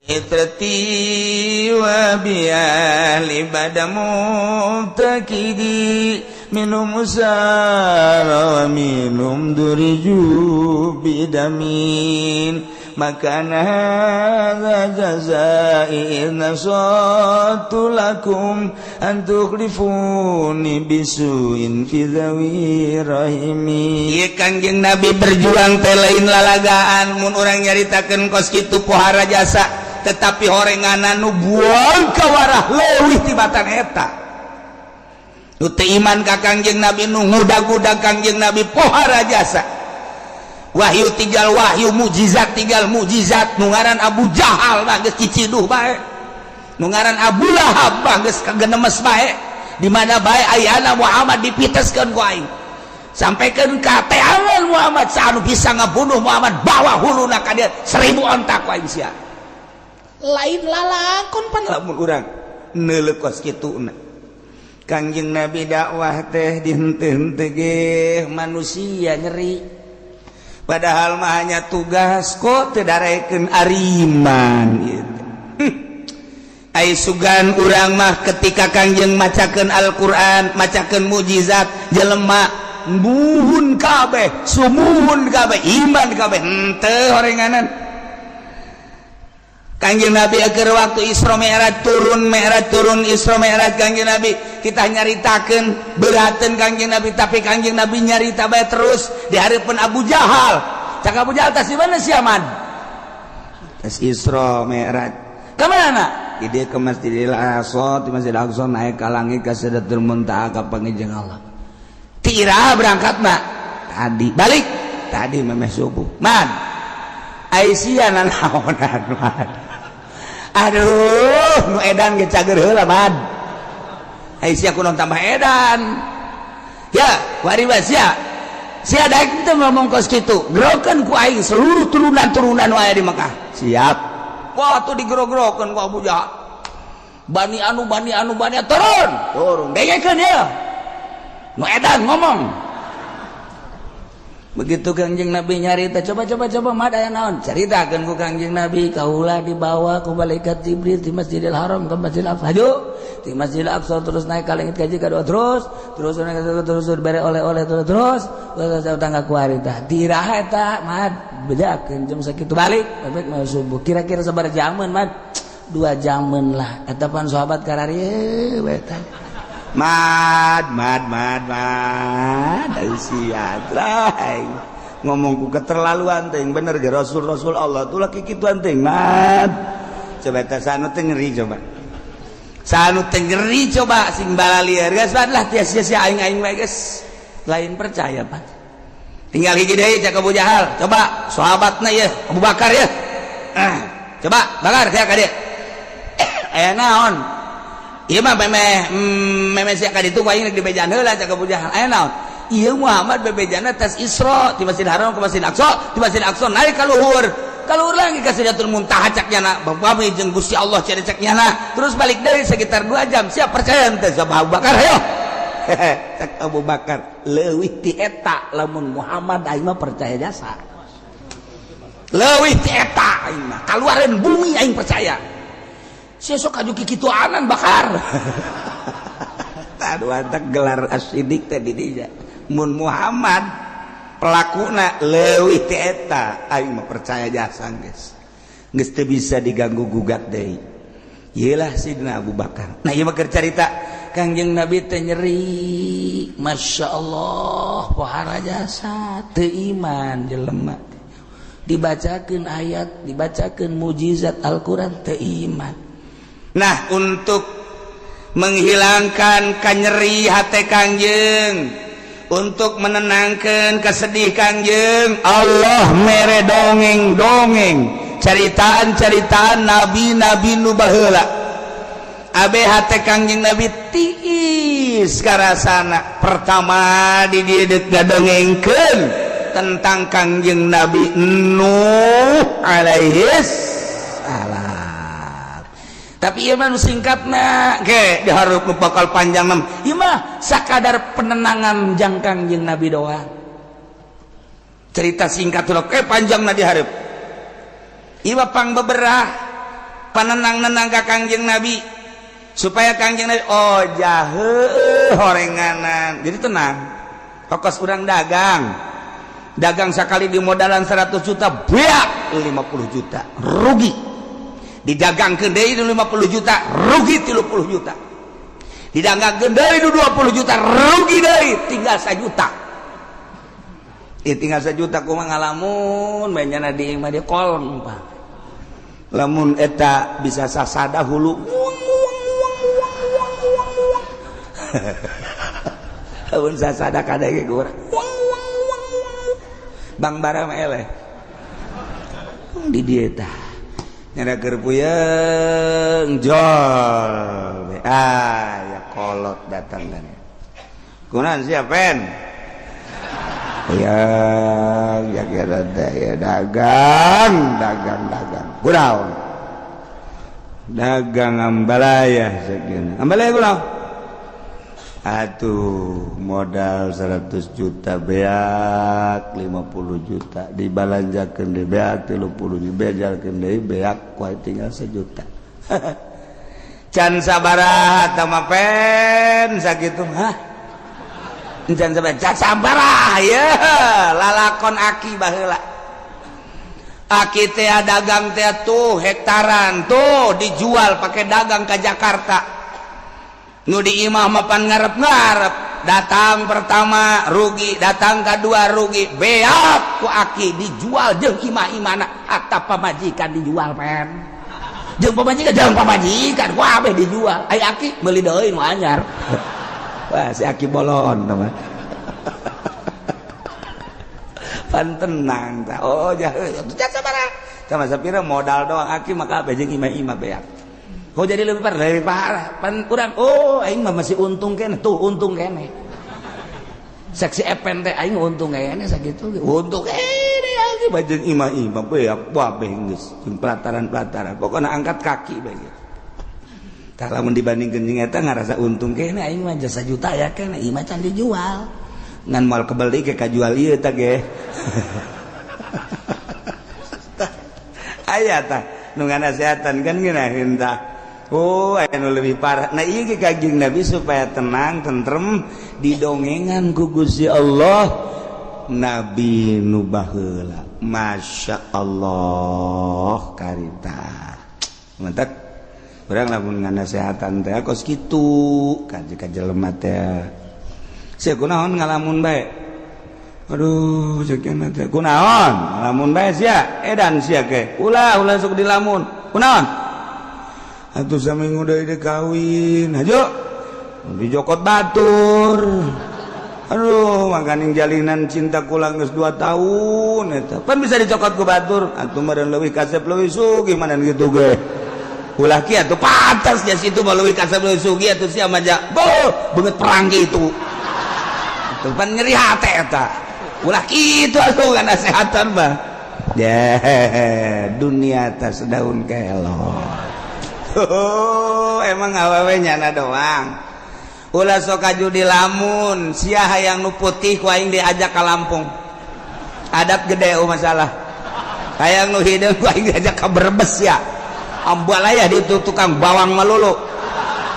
عترتي وبأهل بدر مفتقدي منهم سار ومنهم ضربوا بدم ما كان هذا جزائي إذ نصحت لكم أن تخلفوني بسوء في ذوي رحمي. Ieu Kangjeng Nabi berjuang teh lain lalagaan. Mun urang nyaritakeun kos kitu pohara jasa, tetapi horenganan nu buang kawarah leuwih tibatan eta nu teu iman ka Kangjeng Nabi, nu ngudag-gudag Kangjeng Nabi pohara jasa. Wahyu tinggal wahyu, mukjizat tinggal mukjizat. Nu ngaran Abu Jahal mah geus ciciduh bae, nu ngaran Abu Lahab mah geus kagenemes bae. Di mana bae ayana Muhammad dipiteskeun ku aing, sampaikan ka teangan Muhammad. Saha nu bisa ngabunuh Muhammad, bawa huluna ka dieu, 1000 onta ku aing sia. Lain lalakon pan lamun urang neuleuh kos kituna. Kangjeng Nabi dakwah teh dihenteu-henteu ge manusia nyeri, padahal mah hanya tugas kok teu darekeun ariman gitu. Ai sugan urang mah ketika Kangjeng macakeun Al-Qur'an, macakeun mukjizat, jelema muhun kabeh, sumuhun kabeh, iman kabeh. Henteu horenganan. Kangjeng Nabi agar waktu Isra Mi'raj turun, Mi'raj turun, Isra Mi'raj Kangjeng Nabi kita nyaritakeun beraten Kangjeng Nabi, tapi Kangjeng Nabi nyarita bae terus di hareupeun Abu Jahal. Cak Abu Jahal, "Tas di mana sia, Man?" "Tas Isra Mi'raj." "Ka mana?" "Di dieu, ke Masjidil Aqsa, di Masjid Aqsa naik ka langit, ka Sidratul Muntaha, ka panggih Allah." "Ti iraha berangkat, Mak?" "Tadi." "Balik?" "Tadi memeh subuh." "Man, ai sia nanaonan, Man?" "Aduh, nu edan ge cager heula, Man. Ai sia kunaon tambah edan ya? Wari sia sia daek teu ngomong kos kitu, gerokeun ku aing seluruh turunan-turunan nu aya di Mekah." "Siap." Wah, tuh digero-gerokeun ku Abu Jahal. Bani anu, bani anu, bani anu, turun turun, dengekeun ya, nu edan ngomong. Begitu Kangjeng Nabi nyarita, "Coba, coba, coba, mah aya naon?" Caritakeun ku Kangjeng Nabi, "Kaula dibawa ku malaikat Jibril di Masjidil Haram ke Masjidil Aqsa, haju di Masjidil Aqsa, terus naik ka langit kaji kadua, terus terus naik terus, terus bere oleh-oleh, terus terus terus tangga kuari. Tah di iraha eta, Mad?" "Bejakeun jam sakitu balik, balik mau subuh." "Kira-kira sabaraha jaman, Mad?" "2 jaman lah." Eta pan sahabat kararieu we tah. "Mad, mad, mad, mad, sia ngomongku keterlaluan teh bener ge. Rasul, Rasul Allah tuh laki kituan teh, Mad." Coba teh sanu teh ngeri, coba sanu teh ngeri, coba sing balalieur geus lah tia sia aing aing bae geus lain percaya. Pak, tinggal hiji deui. Cak Abu Jahal, "Coba sahabatna ya, Abu Bakar ya. Ah, coba Bakar sia ka dieu, aya naon ieu mah?" Memeh memeh sia ka ditu ku aing rek dibejaan heula. Cak Abu Jahal, "Aya naon ieu? Muhammad bebejana tas Isra di Masjid Haram ke Masjid Aqsa, di Masjid Aqsa naik ka luhur lagi ka Sidratul Muntaha, cak nyana bapami jeung Gusti Allah cek cek nyana, terus balik deui sekitar 2 jam. Siap percaya henteu?" Coba Abu Bakar, ayo. Cak Abu Bakar, "Leuwih ti eta, lamun Muhammad aing mah percaya jasa. Leuwih ti eta aing mah kaluareun bumi aing percaya. Sia sok aju kikituanan, Bakar." Aduh, antak gelar as-Siddiq teh di dinya. Mun Muhammad pelakuna leuwih ti eta aing mah percaya jasa geus. Geus teu bisa diganggu gugat deui. Iyalah Sidina Abu Bakar. Nah, ieu mah keur carita Kangjeng Nabi teh nyeri. Masya Allah, pohara jasa teu iman jelema. Dibacakeun ayat, dibacakeun mujizat Al-Qur'an, teu iman. Nah, untuk menghilangkan kanyeri hati Kangjeng, untuk menenangkan kesedih Kangjeng, Allah mere dongeng-dongeng, ceritaan-ceritaan nabi-nabi nu baheula. Abe hate Kangjeng Nabi tiis karasana. Pertama di dieu ngadongengkeun tentang Kangjeng Nabi Nuh alaihis salam. Tapi ieu mah nu singkatna ge dihareup nu bakal panjang mah. Ieu mah sakadar penenangan jang Kangjeng Nabi doang. Cerita singkat tuh, panjang na dihareup. Ieu mah pang beberah. Panenang-nenang ka Kangjeng Nabi supaya Kangjeng Nabi, oh, jahe horenganan, jadi tenang. Kos urang dagang, dagang sekali di modalan 100 juta, beak 50 juta rugi. Didagangkeun deui 50 juta, rugi 30 juta. Didagangkeun deui 20 juta, rugi deui, tinggal 1 juta. Ih, tinggal 1 juta kumaha ngalamun bae nyana di imah di kolong, Pak. Lamun eta bisa sasada hulu, uang uang uang uang uang uang uang. Lamun sasada kadege urang, uang uang uang uang. Bang bara mah eleh di dieu tah nyana keur puyeng jol. Ah ya, kolot datang dan kunaon sia, pen? Ya ya kira ya, dagang, dagang, dagang. Kunaon dagang? Ambalaya sekian, ambalaya. Kunaon atuh? Modal 100 juta beak 50 juta, dibalanjakeun deui beak 30, dibejalkeun deui beak, kuai tinggal 1 juta. Can sabaraha tah mah, pen, sakitu? Hah, can sabaraha, can sabaraha ya lalakon aki baheula. Aki teh dagang teh tuh hektaran tuh dijual pakai dagang ke Jakarta. Nu di imah mapan ngarep-ngarep. Datang pertama rugi, datang kedua rugi, beak ku aki dijual jeung imah-imahna, hatta pamajikan dijual, pen. Jeung pamajikan, jeung pamajikan kabeh dijual. Ai aki meuli deui nu anyar. Wah, si aki bolon teman. Pan tenang ta. Oh, jahe sabaraha sama sapira modal doang aki maka kabeh jeung imah-imah beak. Kok jadi lebih parah, lebih parah pan kurang. Oh, aing mah masih untung kene tuh, untung kene. Saksi epen teh aing untung kene, sakitu untung kene. Aki bajeng imah-imah beak kabeh geus jeung pelataran-pelataran, pokokna angkat kaki bae gitu. Tah, lamun dibandingkeun jeung eta ngarasa untung kene aing mah, jasa juta ya kene, imah can dijual ngan moal kebel deui ke kajual ieu tah ge. Aya tah nu nganasehatan kan ngeunaheun tah. Oh, aya nu lebih parah. Nah, ieu ge Kangjeng Nabi supaya tenang, tentrem, didongengan ku Gusti Allah Nabi nu baheula. Masya Allah, karita. Mantap. Urang lamun nganasehatan teh kos kitu ka ka jelema teh. Sia kunaon ngalamun bae? Aduh, ceuk teh kunaon? Ngalamun bae sia, edan sia ke. Ulah, ulah sok dilamun. Kunaon? Atuh saminggu deui deui kawin. Hajo. Dijokot batur. Aduh, makaning jalinan cinta kula geus 2 tahun eta. Pan bisa dicokot ku batur. Atuh meureun leuwih kasep, leuwih sugih mana gitu ge. Ulah kieu atuh, pantas ya situ mah leuwih kasep, leuwih sugih atuh sia mah ja. Boh, beungeut perang kitu. Atuh pan nyeri hate eta. Ulah kitu atuh nasehatan mah. Ya, dunia atas daun kelor. Oh, emang awewe nyana doang. Ulah sok kaju di lamun, sia hayang nu putih ku aing diajak ka Lampung. Adat gede oh masalah. Hayang nu hideung ku aing diajak ka Brebes ya. Ambalaya di itu tukang bawang melulu.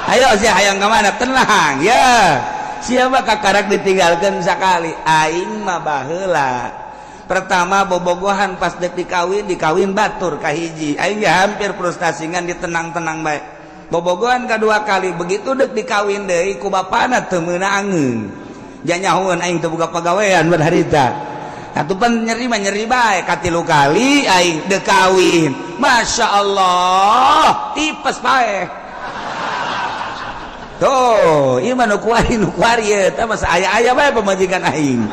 Ayo sia hayang ka mana? Tenang ya. Siapa kakarak ditinggalkan sekali. Aing mah baheula. Pertama bobogohan pas dek dikawin, dikawin batur kahiji, aing ya hampir frustasi, ngan ditenang-tenang bae. Bobogohan kedua kali, begitu dek dikawin deui ku bapana teu meunangeun, janyahoeun aing teu boga pagawean bar harita. Atuh pan nyeri mah nyeri bae. Katilu kali aing dek kawin, Masya Allah, tipes bae. Tuh, ieu mah nu kuari, nu kuari ieu tah masa aya-aya bae pamajikan aing.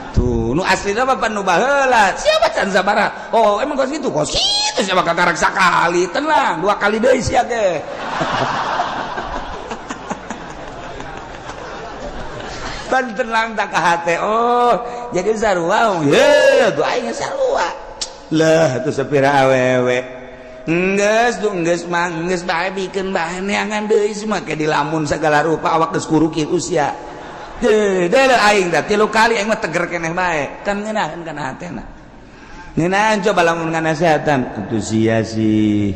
Tuh, nu aslina mah pan nu baheula. Siapa can sabaraha? Oh, emang kos kitu? Kos kitu siapa kakarak sakali. Tenang, dua kali deui sia ge. Pan tenang tak ka hate. Oh, jadi sarua. Ye, tuh aing sarua. Lah, tuh sapira awewe. Enggeus tuh, enggeus mah, enggeus bae, bikeun bae neangan deui semua ke dilamun segala rupa, awak geus kuruki usia. Heuh, deuleu aing dah tilu kali aing mah teger keneh bae. Kan ngeunaheun kana hatena. Ngeunaheun coba lamun nganasehatan. Atuh sia sih.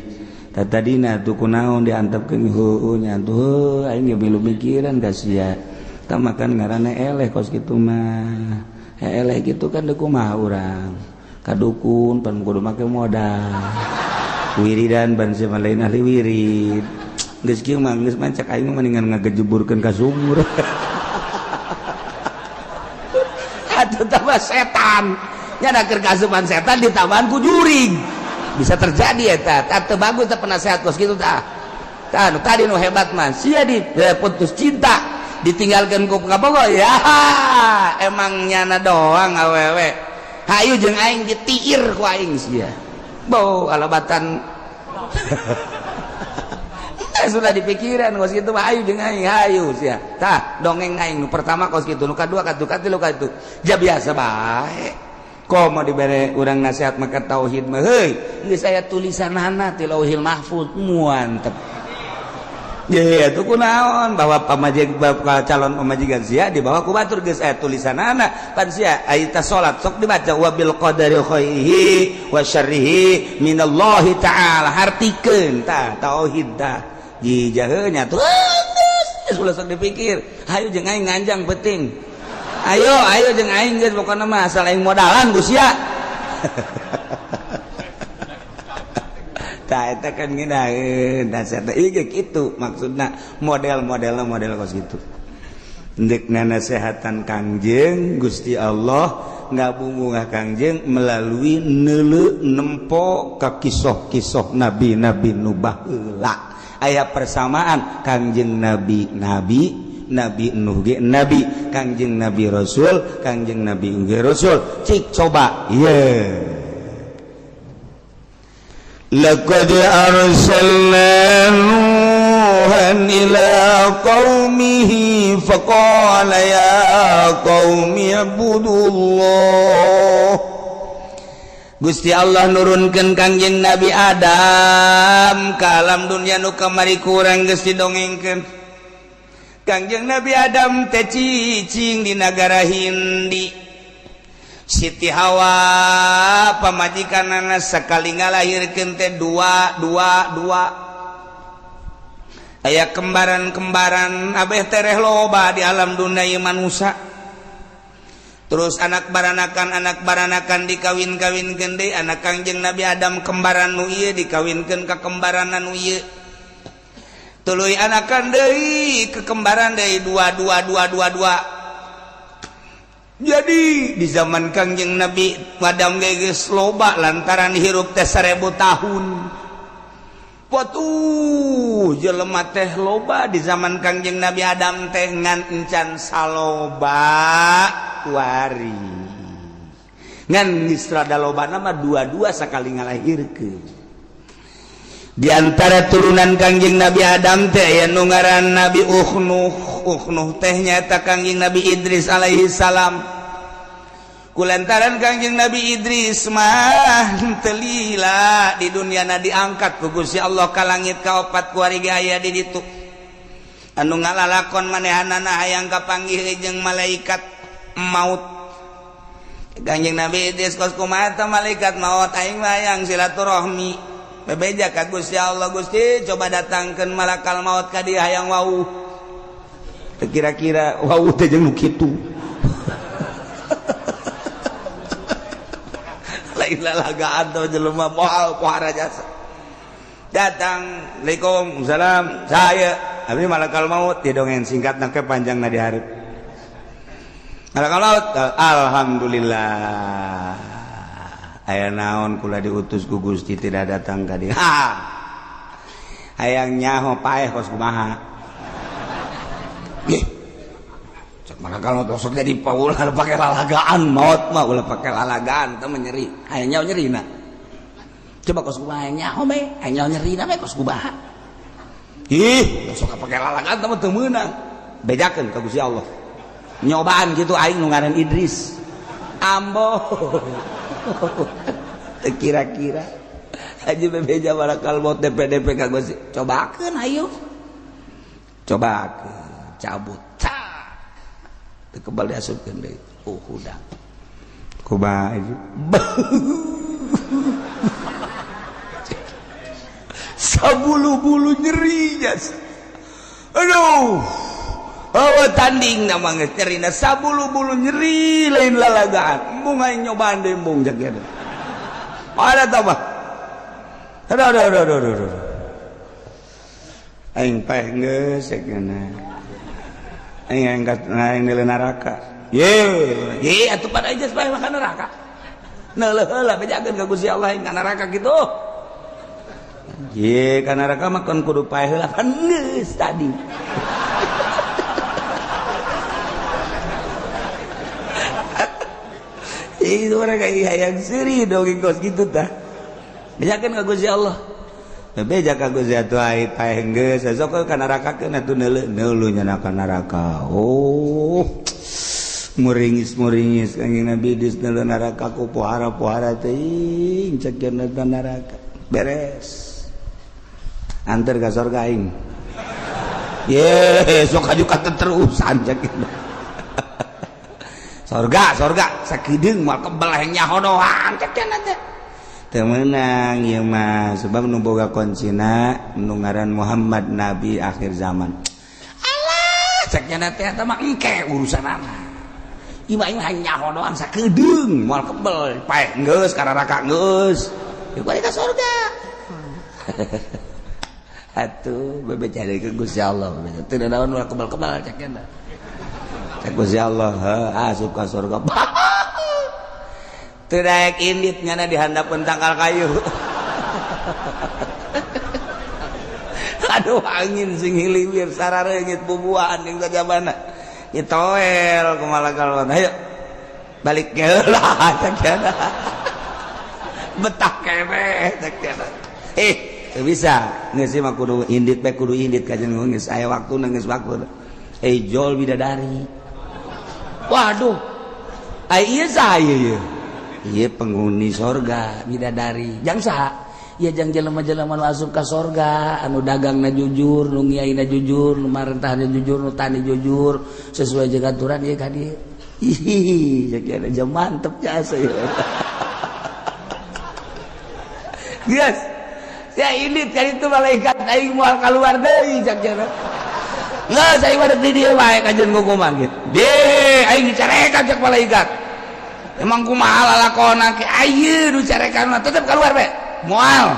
Tah tadina tuh kunaon diantepkeun heueuh nya tuh aing ge milu mikiran ka sia. Tah makan ngaranna eleh kos kitu mah. Eleh kitu kan deuk kumaha urang. Ka dukun pan kudu make modal. Wiridan ban sia mah lain ahli wirid. Geus kieu mah geus mancak aing mah mendingan ngagejeburkeun ka sumur. Atuh tambah setan. Nya keur kasupan setan ditambahan ku jurig. Bisa terjadi eta. Teu bagus teh penasehat kos kitu tah. Tah nu tadi nu hebat mah sia di putus cinta ditinggalkeun ku kabogoh ya emang nyana doang awewe. Hayu jeung aing ditiir ku aing sia. Bau alabatan. Sudah dipikiran kos kitu mah hayu jeung aing hayu sia. Tah dongeng aing nu pertama kos kitu, nu kadua katuh katilu katuh. Ja biasa bae. Komo dibere urang nasihat maka tauhid mah heuy geus aya tulisanana ti Lauhil Mahfuz muantep. Ye atuh kunaon bahwa pamajig calon pamajikan sia dibawa ku batur geus aya tulisanana pan sia aya ta salat sok dibaca wabil qadari khairihi wa syarrihi minallahi ta'ala hartikeun tah tauhid tah jijaheunya tuh geus ulah sok dipikir hayu jeung aing nganjang penting ayo ayo jeung aing geus pokona mah asal aing modalan ku sia. Tah eta kan ngeunaheun dasar teh ieu kitu maksudna model-modelna model kos kitu. Ndek nasehatan Kangjeng Gusti Allah ngabungah Kangjeng melalui neuleu nempo ka kisoh-kisoh nabi-nabi nu baheula. Aya persamaan Kangjeng Nabi nabi, Nabi Nuh ge nabi, Kangjeng Nabi Rasul, Kangjeng Nabi ge Rasul. Cik coba ieu. Laqad arsalna Nuhan ila qaumihi faqala ya qaumi ibudullah. Gusti Allah nurunkeun Kangjeng Nabi Adam ka alam dunia nu kamari kurang geus didongengkeun. Kangjeng Nabi Adam teh cicing di nagara Hindi. Siti Hawa pamajikanana sakali ngalahirkeun teh dua dua dua. Aya kembaran-kembaran abeh tereh loba di alam dunia ieu manusa. Terus anak baranakan dikawin-kawinkeun deui anak Kangjeng Nabi Adam kembaran nu ieu dikawinkeun ka kembaran nu ieu. Tuluy anakan deui ke kembaran deui dua dua dua dua dua. Jadi di zaman Kangjeng Nabi Adam geus loba lantaran hirup teh 1000 tahun. Watuh jelema teh loba di zaman Kangjeng Nabi Adam teh ngan encan saloba kuari. Ngan geus rada lobana mah dua-dua sakali ngalahirkeun. Di antara turunan Kangjeng Nabi Adam teh aya nu ngaran Nabi Ukhnuh. Ukhnuh teh nyaeta Kangjeng Nabi Idris alaihi salam. Kulantaran Kangjeng Nabi Idris mah teu lila di dunia na diangkat ku Gusti Allah ka langit kaopat kuari ge aya di ditu. Anu ngalalakon manehanana hayang kapanggih jeung malaikat maut. Kangjeng Nabi Idris kos kumaha teh malaikat maut aing mah hayang silaturahmi. Bebeja ka Gusti Allah, Gusti coba datangkeun malakal maut ka dieu hayang wau. Teu kira-kira wau teh jeung nu kitu. Lain lalagaan teh jelema moal pohara jasa. Datang, Assalamualaikum, salam, saya abdi malakal maut di dongeng singkat ke panjang na di hareup. Malakal maut, alhamdulillah. Aya naon kula diutus ku Gusti tidak datang ka dieu. Hayang nyaho paeh kos kumaha. Ih. Cek malakal maut sok jadi paulah pake lalagaan maut mah ulah pake lalagaan teh nyeri. Hayang nyaho nyerina. Coba kos kumaha nyaho bae, hayang nyaho nyerina bae kos kumaha. Ih, sok pake lalagaan teh teu meunang. Bejakeun ka Gusti Allah. Nyobaan kitu aing nu ngaran Idris. Ambo. Kira-kira aja bebeja barakal maut DPDP ka Gusti. Cobakeun ayo. Cobakeun, cabut. Teu kebal diasupkeun deui. Oh, udah. Kumaha ieu? Sabulu-bulu nyeri jas. Aduh. Oh, tanding nama geus nyerina sabulu-bulu nyeri lain lalagaan. Embung aing nyobaan deui embung cek kieu. Ada tambah. Aduh aduh aduh aduh aduh. Aing paeh geus cek aing angkat aing neuleuh neraka. Ye, ye atuh pada aja paeh makan neraka. Neuleuh heula bejakeun ka Gusti Allah aing ka neraka kitu. Ye, ka neraka mah kan kudu paeh heula kan geus tadi. Itu mereka hayang seuri dongeng kos kitu tah. Bejakeun ka Gusti Allah. Beja ka Gusti atuh ai paeh geus sok ka neraka keun atuh neuleuh neuleuh nya ka neraka. Oh. Muringis-muringis Kangjeng Nabi Idris neuleuh neraka ku pohara-pohara teuing cek neraka. Beres. Anter ka sorga aing. Ye, sok aju katerusan cek. Sorga, sorga, sakedeung moal kebel hayang nyaho doang cek teh. Teu meunang ieu mah sebab nu boga kuncina nu ngaran Muhammad nabi akhir zaman. Alah, cek nya teh eta mah engke urusanana. Ieu mah aing hayang nyaho doang sakedeung moal kebel paeh geus ka neraka geus. Ieu balik ka sorga. Atuh bebeja deui ka Gusti Allah, teu naon moal kebel-kebel cek nya. Cek Gusti Allah, asup ka surga. Teu daek indit nyana di handapeun tangkal kayu. Aduh angin sing hiliwir sarareungit bubuahan jeung sajabana. Nyitoel kumaha kalon. Hayo balik heula cek nya. Betah keneh cek nya. Eh, teu bisa. Geus mah kudu indit bae kudu indit ka jeung geus aya waktuna geus waktu. Eh jol bidadari. Waduh, iya saya ya. Iya penghuni sorga bidadari. Jang saha? Iya jang jelema-jelema nu asup ka sorga, anu dagangna jujur, nu ngiaina jujur, nu marentahna jujur, nu tani jujur, sesuai jeung aturan ieu ka dieu. Ih, cek aja mantep jasa ya. Geus. Ya ini kan itu malaikat aing moal kaluar deui cek cenah. Nggak, saya mah di dieu wae kajeun hukuman gitu. Deh, aing dicarekan cek malaikat. Emang kumaha lalakona ke ayeuna nu carekan mah tetep keluar be. Moal.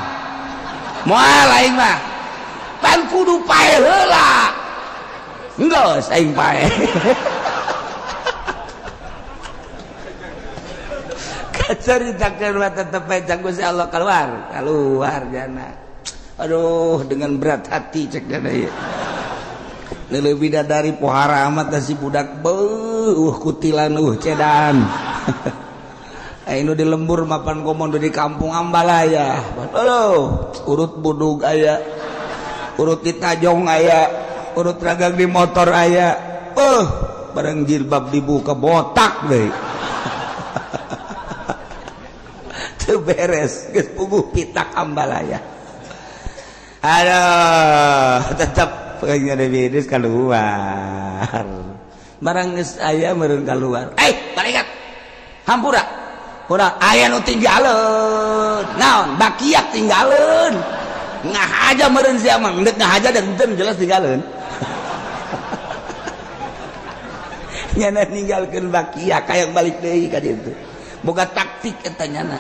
Moal aing mah. Pan kudu paeh heula. Geus aing paeh. Kacaritakeun mah tetep bae cek Gusti Allah keluar. Keluar jana. Aduh, dengan berat hati cek jana ieu. Lebih dari pohara amat si budak beuh kutilan cedan. Ayo di lembur mapan komodo di kampung Ambalaya. Aduh, urut budug aya, urut di tajong aya, urut ragang di motor aya. Bareng jilbab dibuka botak deui. Teu beres geus puguh pitak Ambalaya. Aduh, tetap pokoknya Nabi Idris keluar. Barang geus aya meureun keluar. Eh, malaikat. Hampura. Kurang aya nu tinggaleun. Naon? Bakiak tinggaleun. Ngahaja meureun sia mah, endek ngahaja dan henteu jelas tinggaleun. Nyana ninggalkeun bakiak hayang balik deui ka ditu. Boga taktik eta nyana.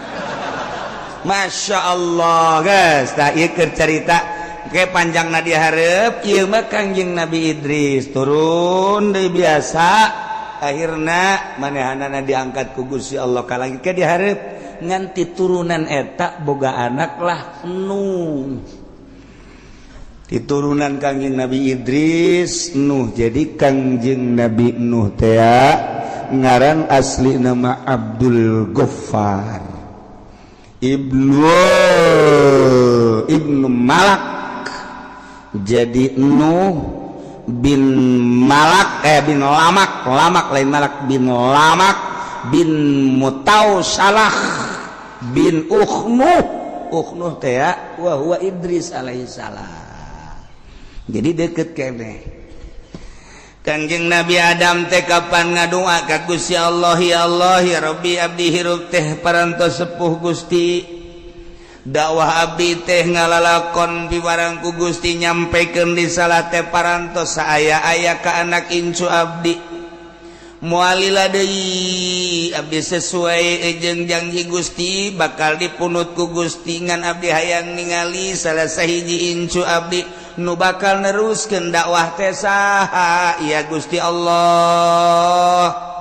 Masya Allah, guys. Tah ieu keur carita oke panjang na dihareup ieu mah Kangjeng Nabi Idris turun deui biasa akhirna manehanana diangkat ku Gusti Allah ka langit ke dihareup nganti turunan eta boga anak lah Nuh. Diturunan Kangjeng Nabi Idris Nuh. Jadi Kangjeng Nabi Nuh teh ngaran asli nama Abdul Ghaffar Ibnu Malak. Jadi Nuh bin Malak bin Lamak, Lamak lain Malak, bin Lamak bin Mutausalah bin Ukhnuh. Ukhnuh teh wa huwa Idris alaihissalam. Jadi deket kene. Kangjeng Nabi Adam teh kapan ngadua ka Gusti Allah, ya Allah ya Rabbi abdi hirup teh parantos sepuh Gusti. Dakwah abdi teh ngalalakon piwarang ku Gusti, nyampekeun risalah teh parantos saaya-aya ka anak incu abdi. Moal lila deui, abdi sesuai jeung janji Gusti bakal dipundut ku Gusti. Ngan abdi hayang ningali salah sahiji incu abdi nu bakal neruskeun dakwah teh saha ya, Gusti Allah?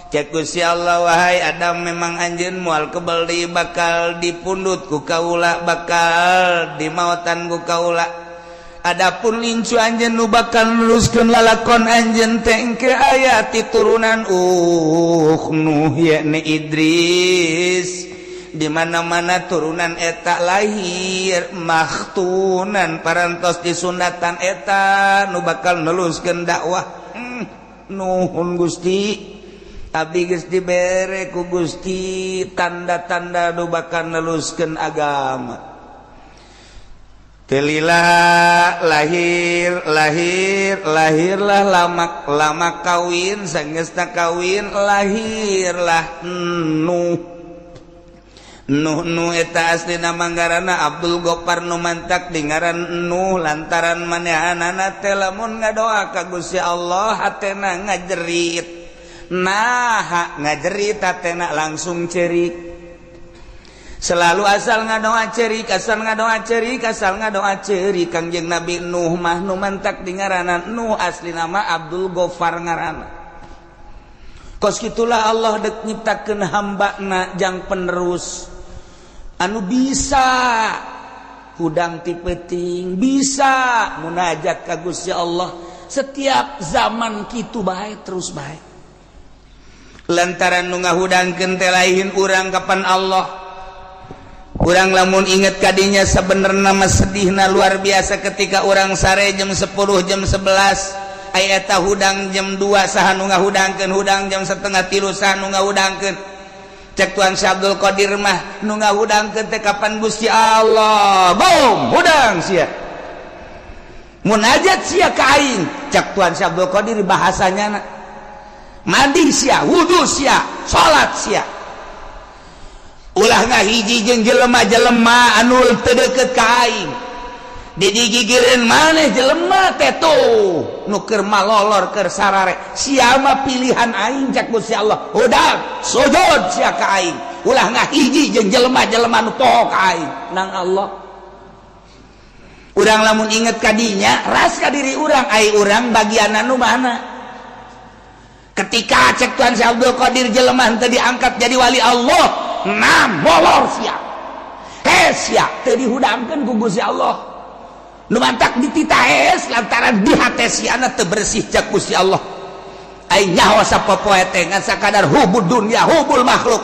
Cek Gusti Allah, "Wahai Adam, memang anjeun moal kebel deui bakal dipundut ku kaula, bakal dimautan ku kaula. Adapun incu anjeun nu bakal neruskeun lalakon anjeun teh engke aya ti turunan Nuh, yakni Idris. Di mana-mana turunan eta lahir makhtunan, parantos disunatan, eta nu bakal neruskeun dakwah." Nuhun, Gusti. Abdi geus dibere ku Gusti tanda-tanda nu bakal neruskeun agama. Teu lila lahir lahir lahirlah Lamak. Lamak kawin, sanggeusna kawin lahirlah Nuh. Nuh nu eta asli nama ngaranna Abdul Gopar, nu mantak di ngaran Nuh lantaran manehanana teh lamun ngadoa ka Gusti Allah hatena ngajerit. Nah, ngajerit hatena langsung cerik selalu, asal ngadoa cerik, asal ngadoa cerik, asal ngadoa cerik. Kangjeng Nabi Nuh mah nu mantak di ngaranan Nuh, asli nama Abdul Gofar ngaranna. Kos gitulah Allah dek nyiptakeun hamba na jang penerus anu bisa hudang ti peuting, bisa munajat ka Gusti Allah setiap zaman. Kitu bae terus bae lantaran nu ngahudangkeun teh lain urang, kapan Allah. Urang lamun inget kadinya sebenarnya nama sedihna luar biasa. Ketika urang sare jam 10, jam 11, aya eta hudang jam 2, saha nu ngahudangkeun? Hudang jam 2.30, saha nu ngahudangkeun? Cek Tuan Syekh Abdul Qadir mah, nu ngahudangkeun teh kapan Gusti Allah. Bom hudang sia, munajat sia ka aing, cek Tuan Syekh Abdul Qadir bahasanya. Mandi sia, wudu sia, salat sia, ulah ngahiji jeung jelema-jelema anu teu deukeut ka aing. Digigireun maneh jelema teh tuh nu keur malolor, keur sarare, sia mah pilihan aing, cek Gusti Allah. Hudang sujud sia ka aing, ulah ngahiji jeung jelema-jelema nu poho ka aing nang Allah. Urang lamun inget kadinya ras ka diri urang, ai urang bagian anu mana? Ketika cek Tuhan Syekh Abdul Qadir jelema teu diangkat jadi wali Allah, nah molor sia, hes sia, teu dihudangkeun ku Gusti Allah. Nu mantak dititah hes lantaran di hate siana teu bersih, cek Gusti Allah. Ai nyaho sapopoe teh ngan sakadar hubud dunya, hubul makhluk.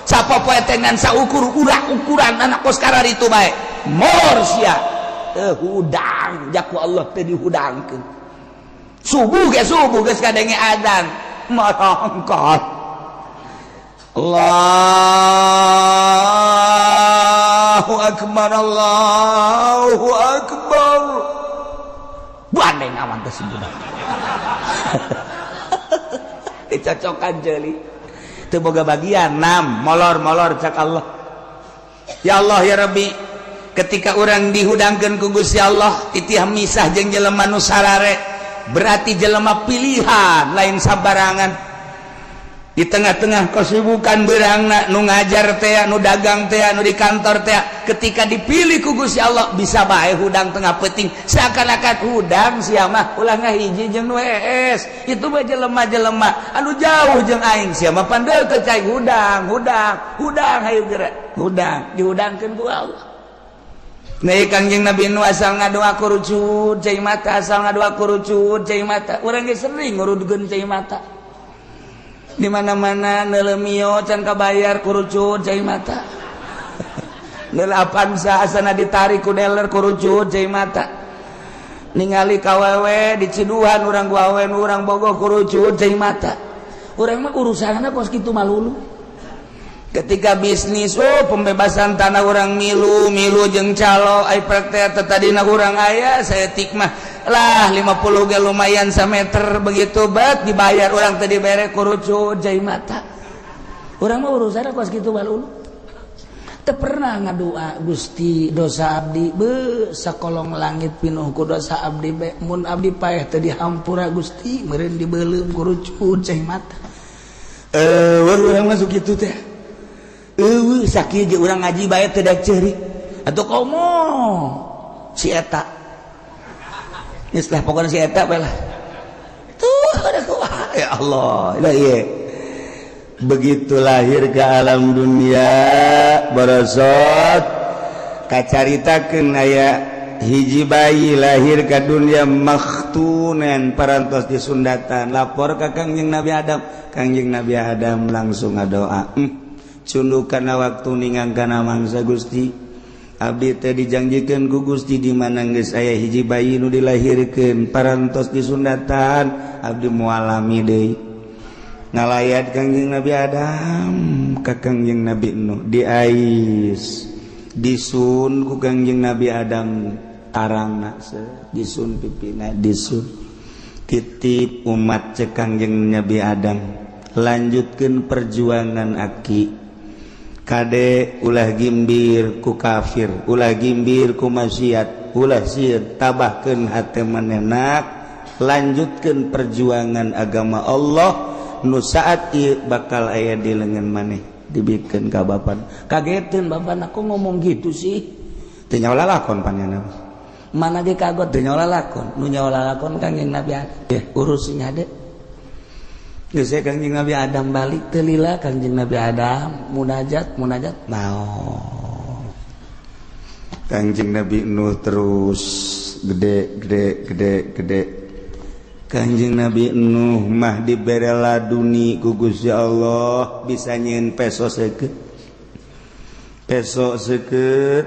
Sapopoe teh ngan saukur urak ukuran anak kos itu bae. Molor sia, teu hudang jaku Allah, teu dihudangkeun. Subuh ge subuh geus kadenge adzan marangkat, Allahu akbar, Allahu akbar, bandeng awan teh si budak dicocokan jeli teu boga bagian. Nam molor molor cak Allah. Ya Allah, ya Rabbi. Ketika orang dihudangkeun ku Gusti Allah titih misah jeung jelema nu sarare, berarti jelema pilihan, lain sabarangan. Di tengah-tengah kesibukan berangna, nu ngajar teh, nu dagang teh, nu di kantor teh, ketika dipilih ku Gusti Allah bisa bae hudang tengah peuting, seakan-akan hudang sia mah, ulah ngahiji jeung nu hees, itu mah jelema-jelema anu jauh jeung aing, sia mah pan deukeut cai. Hudang, hudang, hudang, hayu geura hudang, dihudangkeun ku Allah. Nah, Kangjeng Nabi nu asal ngadoa kurucut cai mata, asal ngadoa kurucut cai mata. Urang ge sering ngurudkeun cai mata. Di mana-mana nelemio can kabayar, kurucut cai mata. Neul Avanza asana ditarik ku dealer, kurucut cai mata. Ningali kawewe di ciduhan urang, awewe nu urang bogoh, kurucut cai mata. Urang mah urusanna kos kitu malulu. Ketika bisnis, oh, pembebasan tanah urang milu milu jeung calo, ai praktek tadina urang aya saeutik mah lah, 50 ge lumayan sameter. Begitu bet dibayar urang tadi bere, kurucut cai mata. Urang mah urusan kos kitu malulu. Teu pernah ngadua, "Gusti, dosa abdi be sakolong langit pinuh ku dosa abdi be. Mun abdi paeh teu dihampura Gusti, meureun dibeuleum ku rucut cai mata." Eh, urang masuk kitu teh. Eueuh, sakieu ge urang ngaji bae teu daek ceurik. Atuh komo si eta. Geus lah, pokona si eta bae lah. Tuh ada kumaha, ya Allah. Lah ieu begitu lahir ke alam dunia, barosot kacaritakeun aya hiji bayi lahir ke dunia makhtunan, parantos disundatan. Lapor ka Kangjeng Nabi Adam. Kangjeng Nabi Adam langsung ngadoa, cunduk kana waktu ningang kana mangsa, "Gusti, abdi teh dijanjikeun ku Gusti di mana geus aya hiji bayi nu dilahirkeun parantos disundatan, abdi moal lami deui." Ngalayat Kangjeng Nabi Adam ka Kangjeng Nabi Nuh, diais, disun ku Kangjeng Nabi Adam tarangna, disun pipina, disun. "Titip umat," cek Kangjeng Nabi Adam, "lanjutkan perjuangan aki. Kade, ulah gimbir ku kafir, ulah gimbir ku maksiat, ulah sieun, tabahkeun hate manehna, lanjutkan perjuangan agama Allah nu saat ieu bakal aya di lengan maneh." Dibikeun ka bapak. Kageteun bapak, aku ngomong gitu sih. Teu nyawa lalakon panjana mana ge kagot, teu nyawa lalakon. Nu nyawa lalakon Kangjeng Nabi Adam. Ya urusin hade. Geus, Kangjeng Nabi Adam balik. Teu lila Kangjeng Nabi Adam munajat, munajat naon. Kangjeng Nabi Nuh terus gede, gede, gede, gede. Kanjeng Nabi Nuh mah dibere laduni ku Gusti Allah, bisa nyieun peso seukeut, peso seukeut,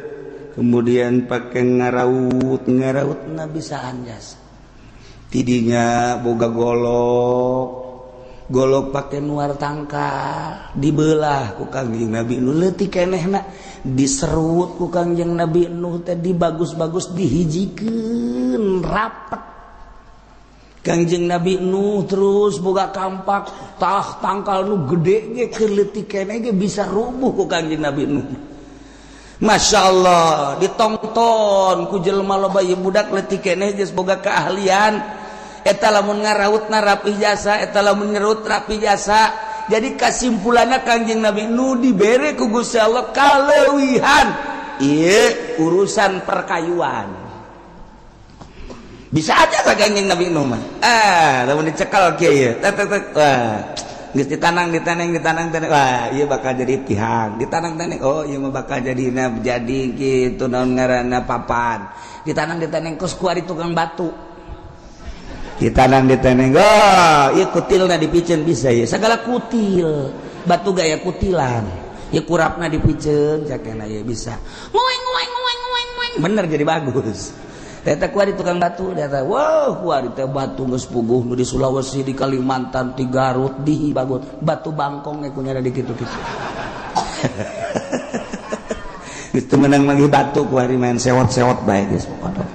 kemudian pakai ngaraut, ngaraut na bisa anjas. Tidinya boga golok, golok pakai nuar tangkal, dibelah ku Kangjeng Nabi Nuh leutik kenehna, diserut ku Kangjeng Nabi Nuh teh, dibagus-bagus, dihijikeun rapet. Kangjeng Nabi Nuh terus boga kampak, tah tangkal nu gede ge, keur leutik keneh ge bisa rubuh ku Kangjeng Nabi Nuh. Masya Allah, ditonton ku jelema loba. Ieu budak leutik keneh geus boga keahlian eta, lamun ngarautna rapih jasa, eta lamun ngerut rapih jasa. Jadi kesimpulannya, Kangjeng Nabi Nuh dibere ku Gusti Allah kaleuwihan ieu urusan perkayuan. Bisa aja ka Kangjeng Nabi Nuh mah. Ah, lamun dicekal kieu ieu, tek tek tek, wah, geus ditanang, ditanang, ditanang, tanang, wah, ieu bakal jadi tihang. Ditanang tanang, oh, ieu mah bakal jadi jadi kitu, naon ngaranna, papan. Ditanang, ditanang, kos kuari tukang batu. Ditanang, ditanang, oh, ieu kutilna dipiceun bisa ya, segala kutil batu gaya kutilan ya, kurapna dipiceun cakena ya bisa ngoeng ngoeng ngoeng ngoeng ngoeng, bener jadi bagus. Eta kuari tukang batu, eta wow, kuari teh batu geus puguh nu di Sulawesi, di Kalimantan, di Garut, di bagus batu bangkong ge kunyana di kitu-kitu. Geus teu meunang manggih batu kuari, main sewot-sewot bae geus pokona.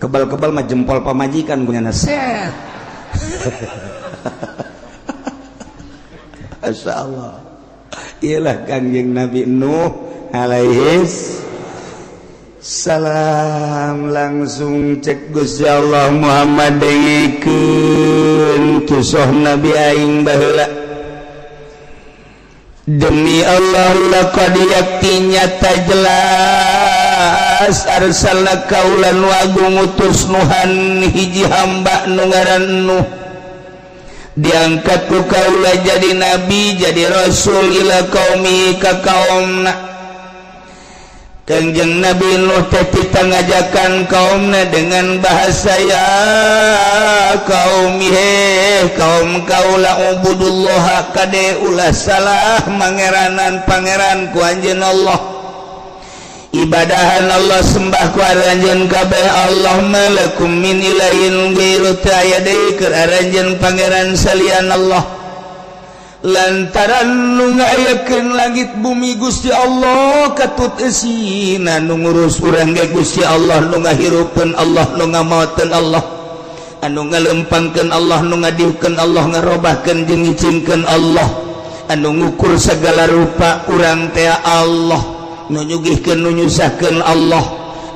Kebal-kebal mah jempol pamajikan kunyana set. Masya Allah. Iyalah Kangjeng Nabi Nuh alaihi salam. Langsung cek Gusti Allah, "Muhammad, dengekeun kisah Nabi aing baheula. Demi Allah, laqad, yakti nyata jelas, arsalna, kaula nu agung ngutus, Nuhan hiji hamba nu ngaran Nuh, diangkat ku kaula jadi nabi, jadi rasul, ila qaumi, ka kaumna." Kangjeng Nabi Nuh teh kita ngajakan kaumna dengan bahasa, "Ya kaum, he kaum kaula, ubudullah, kade ulah salah mangeranan pangeran ku anjeun Allah, ibadahan Allah, sembah ku aranjeun kabeh Allah. Malakum min ilahin ghairu, teu aya deui keur aranjeun pangeran salian Allah, lantaran nu ngayakeun langit bumi Gusti Allah, katut eusina, nu ngurus urang ge Gusti Allah, nu ngahirupkeun Allah, nu ngamaoteun Allah, anu ngalempangkeun Allah, nu ngadiukeun Allah, ngarobahkeun jeung ngicingkeun Allah, anu ngukur segala rupa urang teh Allah. Nu nyugihkeun, nu nyusahkeun Allah,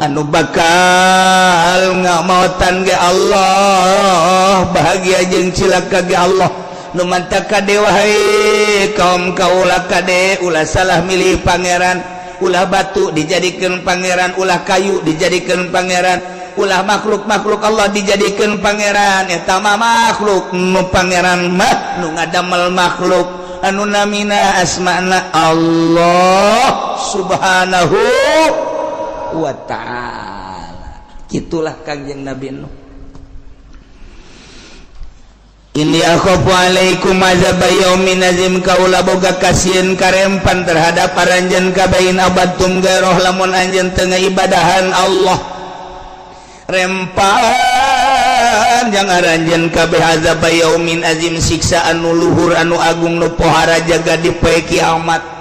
anu bakal ngamautan ge Allah, bahagia jeung cilaka ge Allah. Nu mantak kade, wahai kaum kaula, kade ulah salah milih pangeran. Ulah batu dijadikan pangeran, ulah kayu dijadikan pangeran, ulah makhluk-makhluk Allah dijadikan pangeran. Eta mah makhluk. Nu pangeran mah nu ngadamel makhluk, anu namina asmana Allah Subhanahu wa Ta'ala. Itulah Kangjeng Nabi Nuh. Inni akhafu alaikum azab yaumin azim. Kaula boga kasieun karempan terhadap aranjeun kabeh, in abadtum gairoh, lamun anjeun teu ibadahan Allah, rempan jang aranjeun kabeh azab yaumin azim, siksa anu luhur, anu agung, nu pohara jaga di poe kiamat.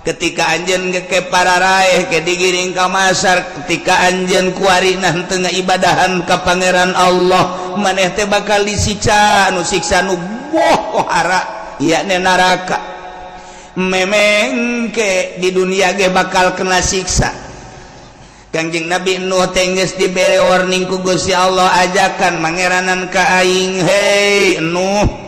Ketika anjeun ke para raeh ke digiring ka masar, ketika anjeun kuari nah teu ibadahan ka Pangeran Allah, maneh teh bakal disiksa, anu siksa nu pohara, yakni neraka. Memengke di dunia ge bakal kena siksa. Kangjeng Nabi Nuh teh geus dibere warning ku Gusti Allah, ajakan mangeranan ka aing, "Hei Nuh,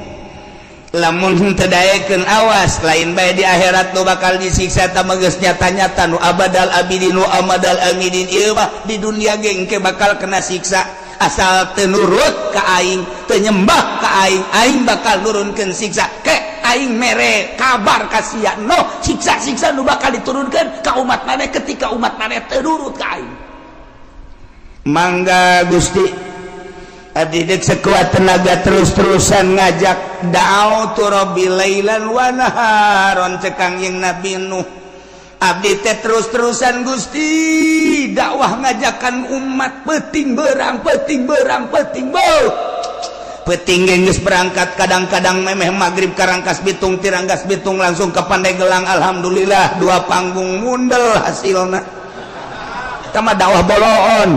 lamun teu daekeun, awas, lain bae di akhirat nu bakal disiksa, ta geus nyata-nyata nu abadal abidin nu amadal amidin. Ieu mah di dunia ge engke bakal kena siksa. Asal teu nurut ka aing, teu nyembah ka aing, aing bakal nurunkeun siksa. Ke aing mere kabar ka sia, no siksa-siksa nu bakal diturunkeun ka umat maneh ketika umat maneh teu nurut ka aing." "Mangga Gusti, abdi dek sekuat tenaga terus-terusan ngajak. Da'autu rabbi lailan wa naharon," cek Kangjeng Nabi Nuh, "abdi teh terus-terusan, Gusti, dakwah ngajakan umat peting berang, peting berang, peting beuh peting geus berangkat. Kadang-kadang memeh maghrib ka Rangkas Bitung, ti Rangkas Bitung langsung ke Pandeglang. Alhamdulillah, dua panggung mundel hasilna." Tama dakwah boloon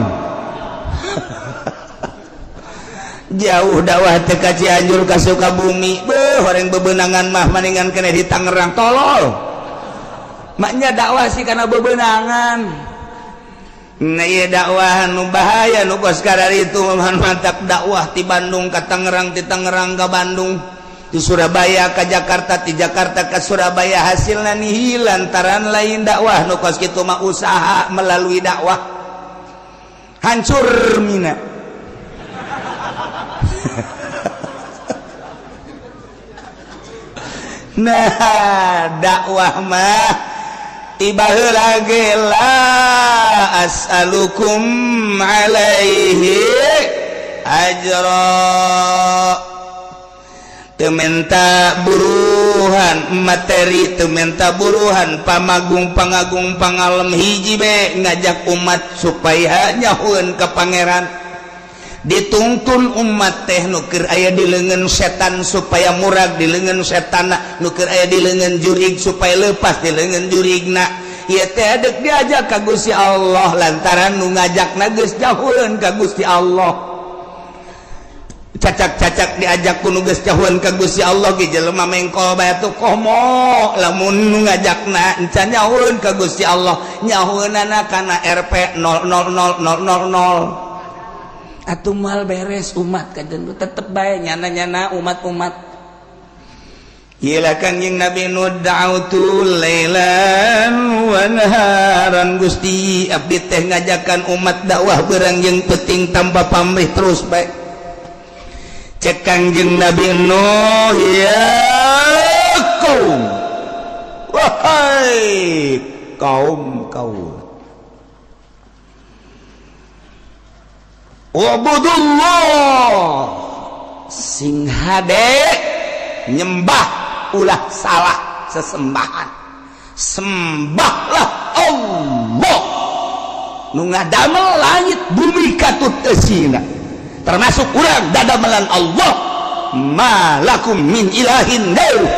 jauh, dakwah teh ka Cianjur, ka Sukabumi. Beuh, horeng bebenangan mah maningan kena di Tangerang. Tolol maknya dakwah sih karena bebenangan. Nah, iya, dakwah nu bahaya nu kos itu mantap, dakwah di Bandung ke Tangerang, di Tangerang ke Bandung, di Surabaya ke Jakarta, di Jakarta ke Surabaya, hasilnya nihil lantaran lain dakwah nu kos kitu mah, usaha melalui dakwah. Hancur mina. Nah, dakwah mah tiba lagi, la as'alukum alaihi ajra, teu menta buruhan materi, teu menta buruhan pamagung, pangagung, pangalem. Hiji be, ngajak umat supaya nyahueun ka Pangeran. Dituntun umat teh nu keur aya di leungeun setan supaya murag di leungeun setan, nu keur aya di leungeun jurig supaya lepas di leungeun jurigna. Ieu teh dek diajak ka Gusti Allah lantaran nu ngajakna geus jauheun ka Gusti Allah. Cacak-cacak diajak ku nu geus jauheun ka Gusti Allah ge jelema mengkol bae tuh. Komo lamun nu ngajakna encan nyahueun ka Gusti Allah, nyahueunana kana Rp 000000, atuh mal beres umat. Kajen tetep bae nyana-nyana umat-umat. Gila, Kangjeng Nabi Nuh, da'autu lailan wa naharan. Gusti, abdi teh ngajakan umat dakwah berang jeung penting tanpa pamrih, terus bae. Cek Kangjeng Nabi Nuh, "Ya kaum, wahai kaum kaum, ubudullah, sing hade nyembah, ulah salah sesembahan, sembahlah Allah nu ngadamel langit bumi katut eusina, termasuk urang dadamelan Allah. Malakum min ilahin gairuh,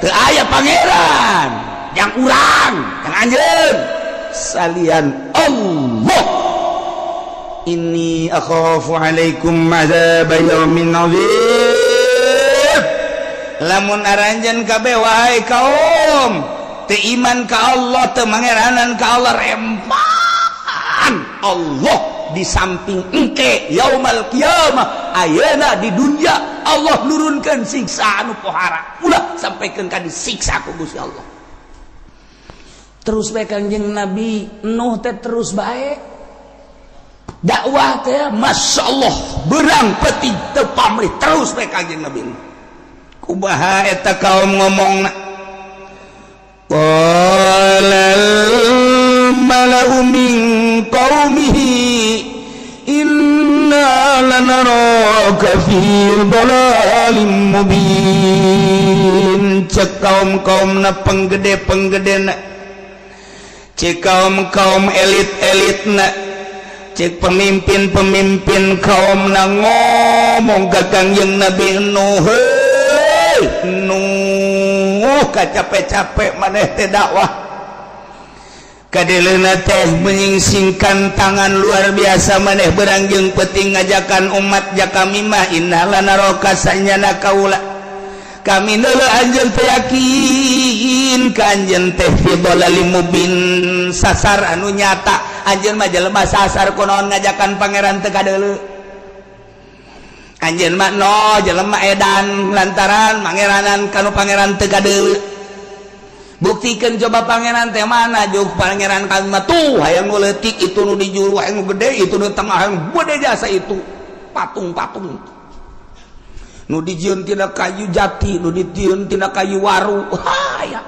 teu aya pangeran yang urang, yang anjeun salian Allah. Inni akhafu alaikum azab yaumin azim. Lamun aranjeun kabeh, wahai kaum, Teu iman ka Allah, teu mangeranan ka Allah, rempan Allah di samping engke yaumal kiamah. Ayeuna di dunia Allah nurunkan siksa anu pohara, ulah sampaikan ka disiksa ku Gusti Allah. Terus bae Kangjeng Nabi Nuh teh, terus bae dakwah teh, Masya Allah, berang peti teu pamrih, terus bae Kangjeng Nabi Nuh. Kumaha eta kaum ngomongna? Qalal mala'u min qaumihi inna lanaraka fi dhalalim mubin. Cek kaum-kaumna, penggede-penggedena, cek kaum-kaum elit-elitna, cek pemimpin-pemimpin kaum na ngomong ka Kangjeng Nabi Nuh, "Hei Nuh, capek-capek maneh teh dakwah, kadeleuna teh menyingsingkan tangan luar biasa. Maneh berang jeung peuting ngajakan umat ja kami mah inna lanaraka, sanyana kaula, kami neuleu anjeun teh, yakin ka anjeun teh fi dhalalim mubin, sasar anu nyata. Anjeun mah jelema sasar. Kunaon ngajakan pangeran teu kadeuleu? Anjeun mah no jelema edan lantaran mangeranan kanu pangeran teu kadeuleu. Buktikan coba pangeran teh mana juk pangeran kami mah. Tuh, hayang nu leutik itu, nu di juru hayang nu gede itu, nu tengah hayang gede jasa itu patung-patung nu dijieun tina kayu jati, nu dijieun tina kayu waru, haya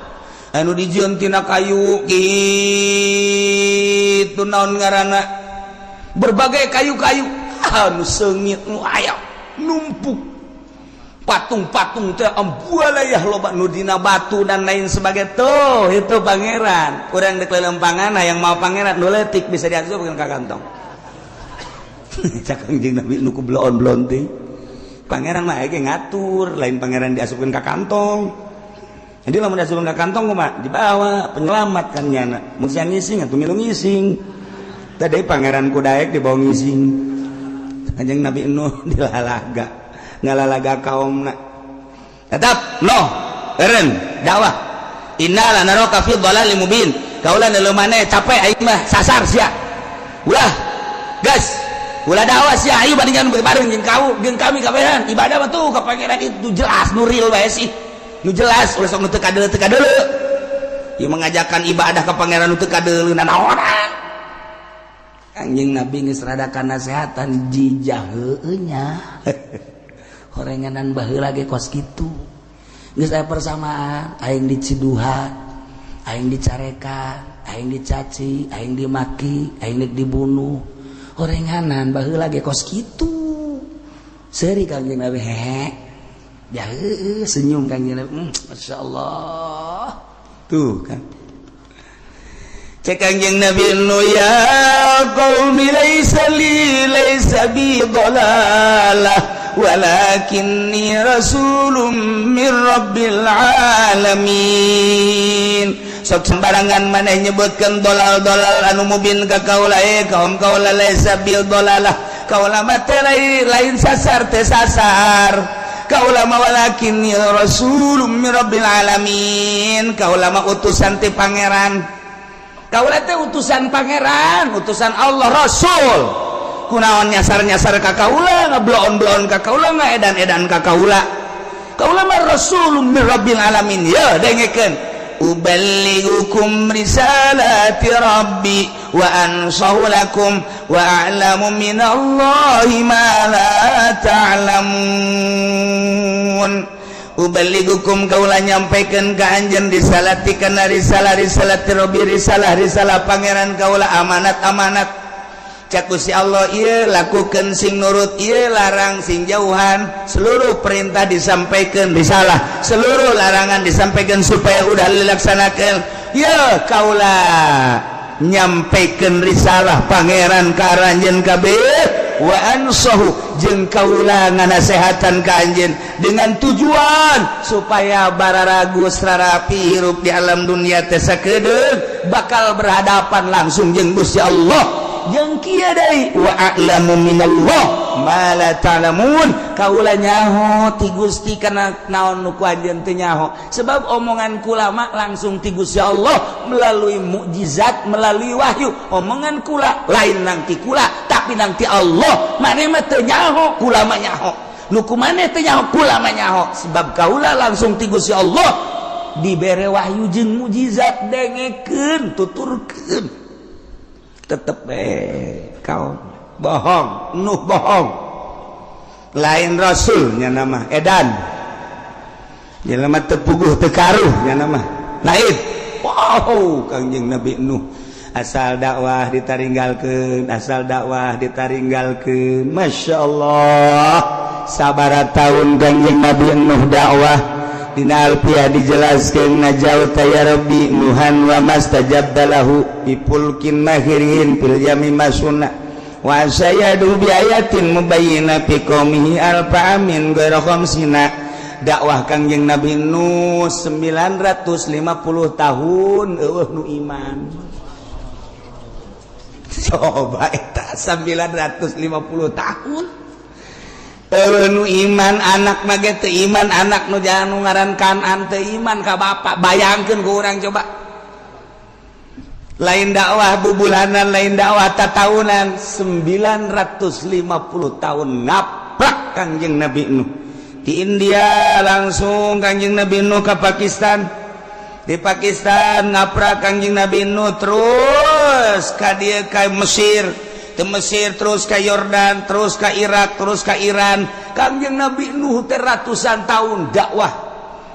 anu dijieun tina kayu kitu, naon ngaranna, berbagai kayu-kayu anu seungit nu aya numpuk patung-patung teh, ambualayah loba nu dina batu dan lain sebagai. Tuh, itu pangeran urang. Dek lelempangan yang mau pangeran nu leutik bisa diasupkeun ka kantong." Cak Kangjeng Nabi nu ku bloon-bloon teh, pangeran mah ge ngatur, lain pangeran diasupkeun ka kantong. Jadi lamun diasupkeun ka kantong kumaha? Dibawa penyelamat kan nyana mun siang ngising atuh milu ngising. Tadi pangeran ku daek dibawa ngising. Kanjeng Nabi Nuh dilalaga, ngalalaga kaumna tetap no eren dakwah. Inna lanaraka fi dhalalim mubin, kaula neuleu maneh capek, aing mah sasar sia. Ulah gas, ulah dakwah sia. Ayo bandingan bareng jeung kau jeung kami kabehan ibadah mah tuh ka pangeran itu jelas, nu real bae sih, nu jelas. Ulah sok nu teu kadeuleu, teu kadeuleu. Ieu mengajakan ibadah ka pangeran nu teu kadeuleu nanaonan? Kanjeng Nabi geus rada nasehatan jijah heueuh nya. Horenganan baheula ge kos kitu, geus aya persamaan. Aing diciduhan, aing dicarekan, aing dicaci, aing dimaki, aing nek dibunuh. Horenganan baheula ge kos kitu. Seuri Kanjeng Nabi, hehe ya, heueuh, senyum Kanjeng Nabi, Masya Allah. Tuh kan. Cek Kangjeng Nabi Nuh, ya qaumi, laisa li, laisa bi dhalalah, walakinni rasulun min rabbil alamin. Sok sembarangan maneh nyebutkeun dolal-dolal anu mubin ka kaula. Eh kaum kaula, laisa bil dolalah, kaula mah teh lain sasar, teh sasar kaula mah. Walakinni rasulun min rabbil alamin, kaula mah utusan ti pangeran. Kaula teh utusan pangeran, utusan Allah, rasul. Kunaon nyasar-nyasar ka kaula, ngebloon-bloon ka kaula, ngaedan-edan ka kaula? Kaula mah rasulun min rabbil alamin. Ya, dengekeun, uballighukum risalati rabbi wa ansahu lakum wa a'lamu minallahi ma la ta'lamun. Uballighukum, kaula nyampaikan ka anjeun, risalati, kana risalah, risalati rabbi, risalah risalah pangeran kaula, amanat amanat. Cak Gusti Allah, ieu lakukan sing nurut, ieu larang sing jauhan. Seluruh perintah disampaikan, risalah, seluruh larangan disampaikan supaya udah dilaksanakan. Ya, kaula nyampaikan risalah pangeran ka aranjeun kabeh, wa ansahu, jeung kaula nganasehatan ka anjeun dengan tujuan supaya bararagus rarapi hirup di alam dunia teh, sakedeung bakal berhadapan langsung jeung Gusti Allah. Jeung kieu deui, wa a'lamu minallah. Ma la ta'lamun. Kaula nyaho ti Gusti kana naon nu ku anjeun teu nyaho, sebab omongan kula mah langsung ti Gusti Allah melalui mukjizat, melalui wahyu. Omongan kula lain nang ti kula, tapi nang ti Allah. Maneh mah teu nyaho, kula mah nyaho. Nu ku maneh teu nyaho, kula mah nyaho, sebab kaula langsung ti Gusti Allah dibere wahyu jeung mukjizat. Dengekeun, tuturkeun, tetep eh kau bohong. Nuh bohong, lain rasulnya nama edan, jelema teu puguh teu karuh nya nama lain. Wow, Kangjeng Nabi Nuh asal dakwah ditaringgalkeun, asal dakwah ditaringgalkeun. Masya Allah, sabaraha tahun Kangjeng Nabi Nuh dakwah? Dina Alfiah dijelaskan, najauta ya Rabbi Nuhan wa mastajabta lahu bi fulkin mahirin fil yami masuna wa sayadu bi ayatin mubayyina fi qaumihi alfa amin ghaira khamsina. Dakwah Kangjeng Nabi Nuh 950 tahun, eueuh nu iman. Coba eta 950 tahun eueuh nu iman. Anak mah ge teu iman, anak nu jangan nu ngaran Kanan teu iman ka bapak. Bayangkeun ku urang coba, lain dakwah bubulanan, lain dakwah tatahunan, 950 tahun ngaprak Kangjeng Nabi Nuh. Di India langsung Kangjeng Nabi Nuh ke Pakistan, di Pakistan ngaprak Kangjeng Nabi Nuh, terus ka dieu, ka Mesir, ke Mesir terus ke Yordan, terus ke Irak, terus ke Iran. Kangjeng Nabi Nuh teh ratusan tahun dakwah,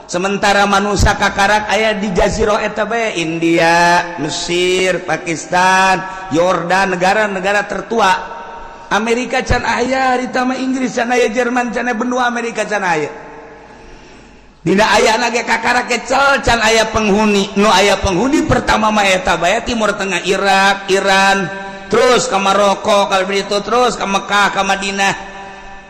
sementara manusia kakarak aya di jazirah eta bae, India, Mesir, Pakistan, Yordan, negara-negara tertua. Amerika can aya harita mah, Inggris can aya, Jerman can aya, benua Amerika can aya. Dina aya lagi kakarak kecel, can aya penghuni. Nu aya penghuni pertama mah eta bae, Timur Tengah, Irak, Iran, terus ke Maroko, kalau begitu terus ke Mekah, ke Madinah,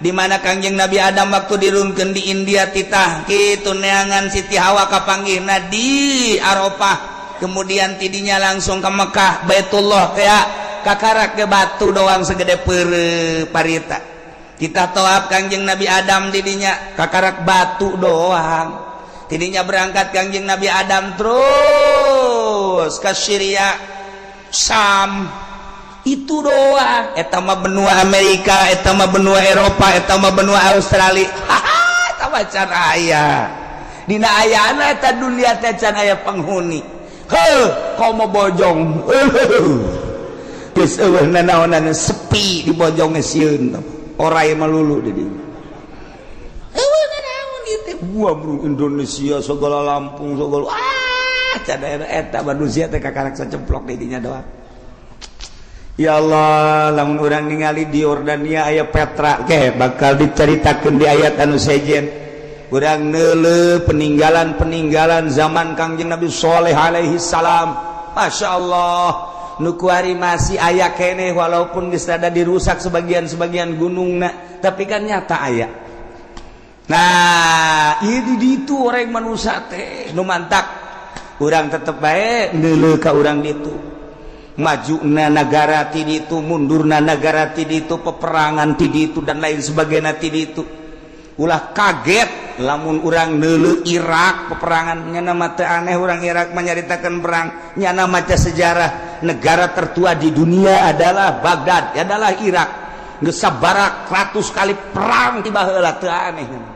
di mana Kangjeng Nabi Adam waktu dirunkeun di India titah kitu neangan Siti Hawa, kapanggihna di Arafah. Kemudian tidinya langsung ke Mekah, Baitullah, kayak kakarak ke batu doang segede pere parita. Kita toab Kangjeng Nabi Adam didinya, kakarak batu doang. Tidinya berangkat Kangjeng Nabi Adam terus ke Syria, Sam, itu doang. Eta mah benua Amerika, eta mah benua Eropa, eta mah benua Australia. Haha, eta mah can aya. Dina ayana eta dunia teh can aya penghuni. Heuh, komo Bojong. Geus eueuh nanaonan, sepi di Bojong, sieun orai melulu di dinya. Eueuh nanaon ieu teh. Wah, bro, Indonesia segala, Lampung segala, ah, can eta manusia teh kakarak sacemplok di dinya doang. Ya Allah, lamun urang ningali di Yordania aya Petra ke, bakal diceritakan di ayat anu sejen. Urang neuleuh peninggalan-peninggalan zaman Kangjeng Nabi Soleh alaihi salam. Masya Allah, nu kuari masih aya keneh, walaupun geus rada dirusak sebagian-sebagian gunungna, tapi kan nyata aya. Nah, ini di itu orang manusia teh nu mantak urang tetep bae neuleuh ka urang ditu, maju na negara ti itu, mundurna negara ti itu, peperangan ti itu, dan lain sebagainya ti itu. Ulah kaget lamun urang neuleuh Irak peperangan. Nyana mah teu aneh urang Irak menyaritakan perang. Nyana maca sejarah, negara tertua di dunia adalah Baghdad, adalah Irak. Geus sabaraha ratus kali perang ti baheula, teu aneh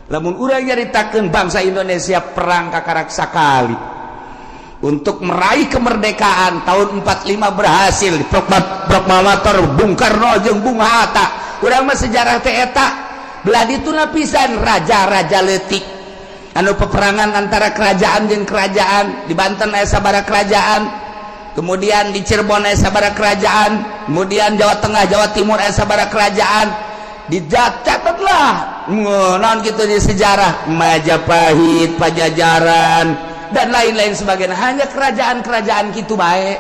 lamun urang nyaritakeun bangsa Indonesia perang kakarak sakali untuk meraih kemerdekaan tahun 45, berhasil di proklamator Bung Karno jeung Bung Hatta. Urang mah sejarah teh eta. Belah ditu lapisan raja-raja leutik anu peperangan antara kerajaan jeung kerajaan. Di Banten aya sabaraha kerajaan, kemudian di Cirebon aya sabaraha kerajaan, kemudian Jawa Tengah, Jawa Timur aya sabaraha kerajaan. Dicatatlah naon gitu di sejarah Majapahit, Pajajaran, dan lain-lain sebagainya, hanya kerajaan-kerajaan gitu baik.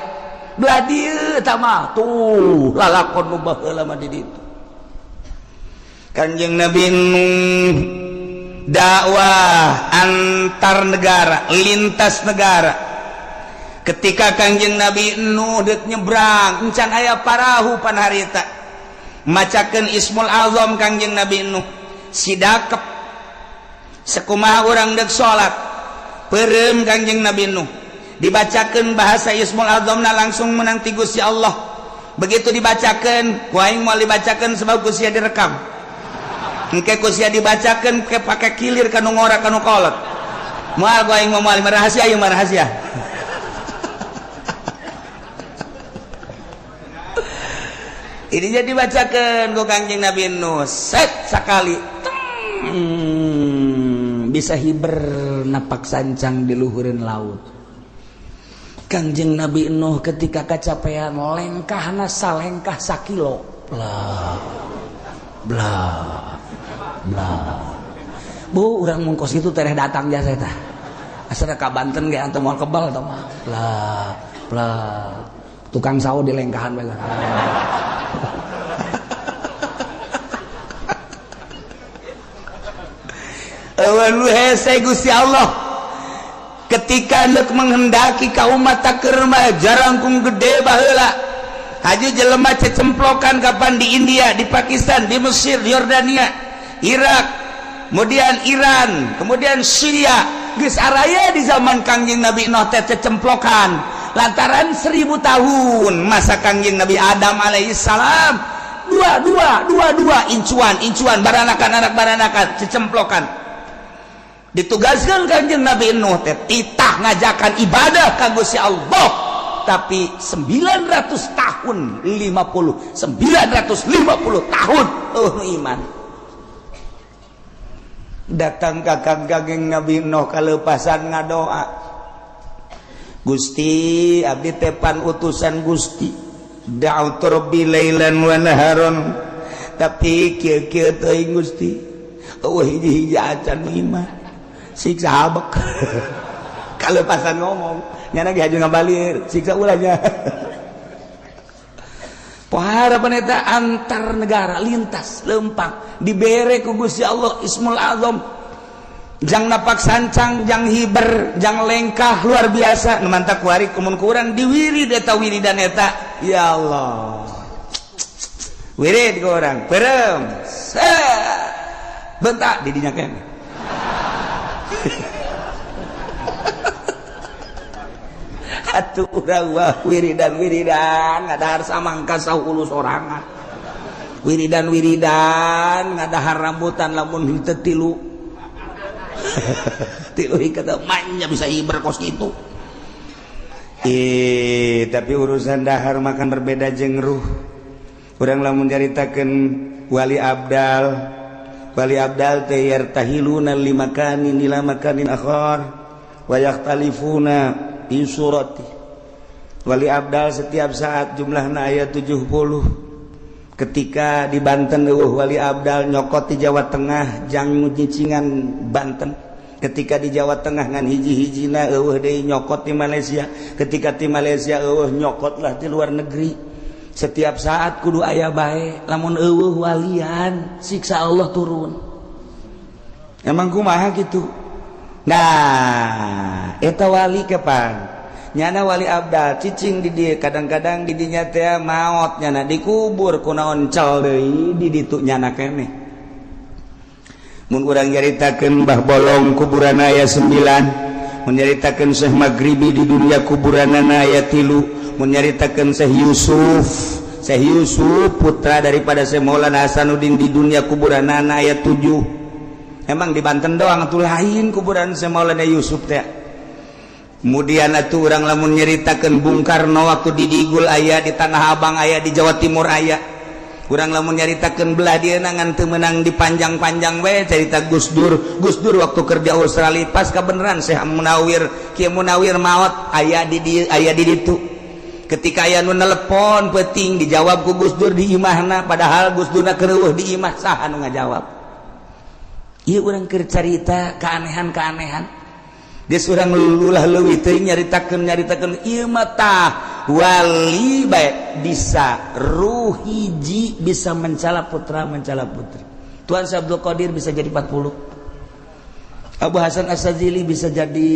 Belah dieu mah tuh lalakon nu baheula mah di ditu. Kanjeng Nabi Nuh dakwah antar negara, lintas negara. Ketika Kanjeng Nabi Nuh dek nyebrang, encan aya parahu pan harita. Macakeun Ismul Azam Kangjeng Nabi Nuh sidakep sekumaha urang dek salat peureum Kangjeng Nabi Nuh dibacakeun bahasa Ismul Azamna langsung menang ti Gusti Allah. Begitu dibacakeun ku aing moal dibacakeun sebab ku sia direkam. Engke ku sia dibacakeun ke pake kilir kanu ngora kanu kolot. Moal ku aing moal rahasia ieu mah rahasia. Ini jadi dibacakan ku Kangjeng Nabi Nuh set sekali bisa hiber napak sancang di luhureun laut. Kangjeng Nabi Nuh ketika kecapean lengkahna salengkah sakilo bla bla bla. Bu urang mun kos kitu tereh datang jasa eta. Asal ka Banten ge antum moal kebal tah mah. Bla bla tukang sawo di lengkahan bae. Hese Gusti Allah ketika hendak menghendaki ka umat keur mah jarangkung gede baheula haji jelema cecemplokan kapan di India, di Pakistan, di Mesir, di Yordania, Irak, kemudian Iran, kemudian Syria. Geus araya di zaman Kangjeng Nabi Nuh teh cecemplokan lantaran 1000 tahun masa Kangjeng Nabi Adam alaihissalam dua dua dua dua incuan incuan baranakan anak baranakan cecemplokan. Ditugaskan Kangjeng Nabi Nuh teh titah ngajakan ibadah ka Gusti Allah, tapi 900 tahun 50 950 tahun eueuh iman. Datang ka Kangjeng Nabi Nuh kalepasan ngadoa, Gusti abdi teh pan utusan Gusti, da'utu rabbi lailan wa naharon, tapi kieu-kieu teuing Gusti eueuh hiji-hiji acan iman. Siksa habek kalepasan ngomong nyana ge haju ngabalir siksa ulahnya. Pohara paneta antar negara lintas lempang dibere ku Gusti Allah Ismul Azam jang napak sancang jang hiber jang lengkah luar biasa nu mantak kuari kumun kurang diwirid eta wiridan eta ya Allah wirid ku urang peureum bentak di dinya keneh. Atuh urang wah wiridan-wiridan ngadahar samangka saulu sorangan. Wiridan-wiridan ngadahar rambutan lamun henteu tilu. Tilu ikat manya bisa hiber kos kitu. Tapi urusan dahar makan berbeda jeung ruh. Urang lamun nyaritakeun wali abdal. Wali abdal teh yartahiluna limakanin ila makanin akhar wa yakhtalifuna fi surati. Wali abdal setiap saat jumlahna aya 70. Ketika di Banten eueuh wali abdal nyokot di Jawa Tengah jang nyicingan Banten. Ketika di Jawa Tengah ngan hiji-hijina eueuh deui nyokot di Malaysia. Ketika di Malaysia eueuh nyokotlah di luar negeri. Setiap saat kudu aya bae lamun eueuh walian siksa Allah turun. Emang kumaha gitu. Nah, eta wali kapan? Nyana wali abdal cicing di dieu kadang-kadang di dinya teh maot nyana dikubur kunaon cal deui di ditu nyana keneh. Mun urang nyaritakeun Mbah Bolong kuburan aya 9, mun nyaritakeun Syekh Maghribi di dunia kuburanana aya 3, mun nyaritakeun Syekh Yusuf, Syekh Yusuf putra daripada Syekh Maulana Hasanuddin di dunia kuburanana aya 7. Emang di Banten doang atuh lain kuburan Syekh Maulana Yusuf teh. Kemudian atuh urang lamun nyaritakeun Bung Karno waktu di Digul aya, di Tanah Abang aya, di Jawa Timur aya. Urang lamun nyaritakeun belah dieu ngan teu meunang dipanjang-panjang we carita Gus Dur. Gus Dur waktu kerja Australia pas kabeneran Syekh Munawir, Kiai Munawir maot aya di dieu aya di ditu. Ketika aya nu nelepon peuting dijawab ku Gus Dur di imahna, padahal Gus Durna keur eueuh di imah saha nu ngajawab. Ieu urang keur carita keanehan-keanehan. Geus urang ulah leuwih teuing nyaritakeun ieu mah tah wali bae bisa ruh hiji bisa mencala putra mencala putri. Tuan Syekh Abdul Qadir bisa jadi 40. Abu Hasan As-Sazili bisa jadi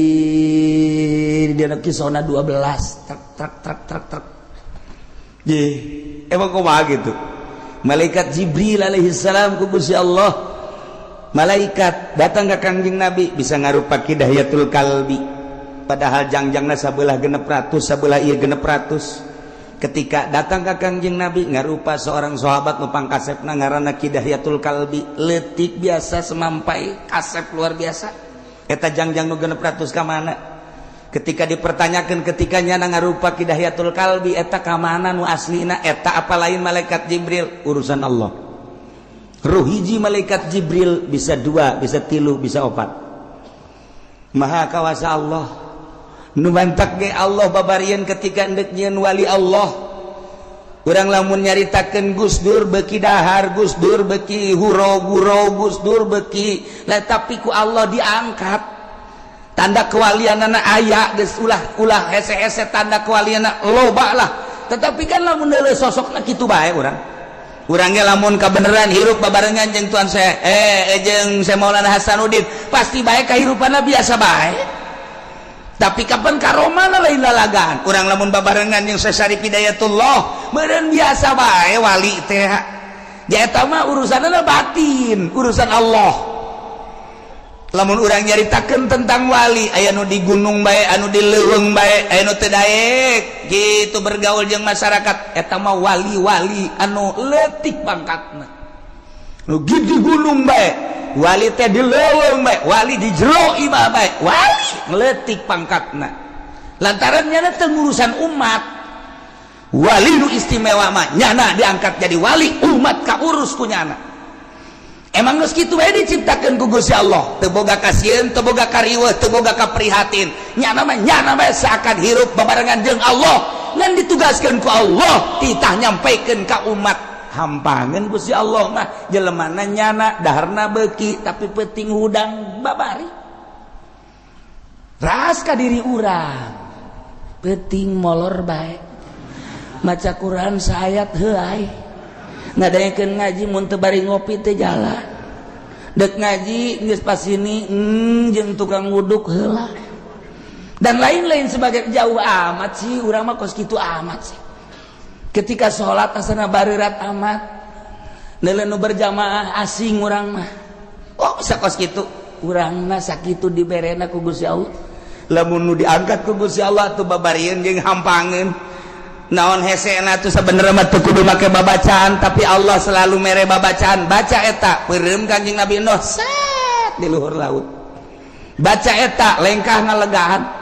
di kisona 12 truk truk truk truk truk. Ye, emang kumaha gitu. Malaikat Jibril alaihissalam ku Gusti Allah, malaikat datang ke Kangjeng Nabi bisa ngarupa Ki Dihyatul Kalbi, padahal jangjangna sabelah 600, sabelah ieu 600. Ketika datang ke Kangjeng Nabi ngarupa seorang sahabat nu pangkasepna, ngaranna Ki Dihyatul Kalbi, leutik biasa, semampai, kasep luar biasa. Eta jangjang nu 600 ka mana? Ketika dipertanyakan, ketika nyana ngarupa Ki Dihyatul Kalbi, eta ka mana nu aslina eta, apa lain malaikat Jibril? Urusan Allah. Ruh hiji malaikat Jibril bisa dua, bisa tilu, bisa opat. Maha kawasa Allah. Nu mantak ge Allah babarian ketika endek nyieun wali Allah. Urang lamun nyaritakeun Gus Dur beki dahar, Gus Dur beki huro guro, Gus Dur beki lah, tapi ku Allah diangkat. Tanda kewalianana aya geus, ulah ulah hese-hese, tanda kewalianana loba lah. Tetapi kan lamun deuleu sosokna kitu bae urang. Urang ge lamun kabeneran hirup babarengan jeung Tuan saya jeung saya Maulana Hasanuddin, pasti bae kahirupanna biasa bae. Tapi kapan karomah lain lalagan. Urang lamun babarengan jeung Syekh Syarif Hidayatullah meureun biasa bae wali teh. Ja eta mah urusanna batin, urusan Allah. Lamun urang nyaritakeun tentang wali, aya nu di gunung bae, anu di leuweung bae, aya nu teu daek gitu bergaul jeung masyarakat, eta mah wali-wali anu leutik pangkatna. Nu di gunung bae wali teh, di leuweung bae wali, di jero imah bae wali, leutik pangkatna lantaran nyana teu ngurusan umat. Wali nu istimewa mah nyana diangkat jadi wali, umat kaurus ku nyana. Emang geus kitu bae diciptakeun ku Gusti Allah, teu boga kasieun, teu boga kariweuh, teu boga kaprihatin. Nyana mah nyana bae, seakan hirup babarengan jeung Allah, ngan ditugaskeun ku Allah titah nyampaikeun ka umat. Hampangeun Gusti Allah mah jelemana nyana daharna beuki, tapi penting hudang babari. Ras ka diri urang, penting molor bae, maca Quran saayat heuay, ngadaekeun ngaji mun teu bari ngopi teu jalan, dek ngaji geus pas ini jeung tukang wuduk heula dan lain-lain sebagai. Jauh amat sih urang mah, kos kitu amat sih. Ketika sholat asana barerat amat, neuleuh nu berjamaah asing urang mah. Oh, bisa kos kitu urang mah, sakitu diberena ku Gusti Allah. Lamun nu diangkat ku Gusti Allah tuh babarieun jeung hampangeun. Naon hesena tuh? Sebenarnya mah teu kudu make babacaan, tapi Allah selalu mere babacaan. Baca eta, peureum Kanjeng Nabi Nuh set di luhur laut. Baca eta, lengkah ngalegahan.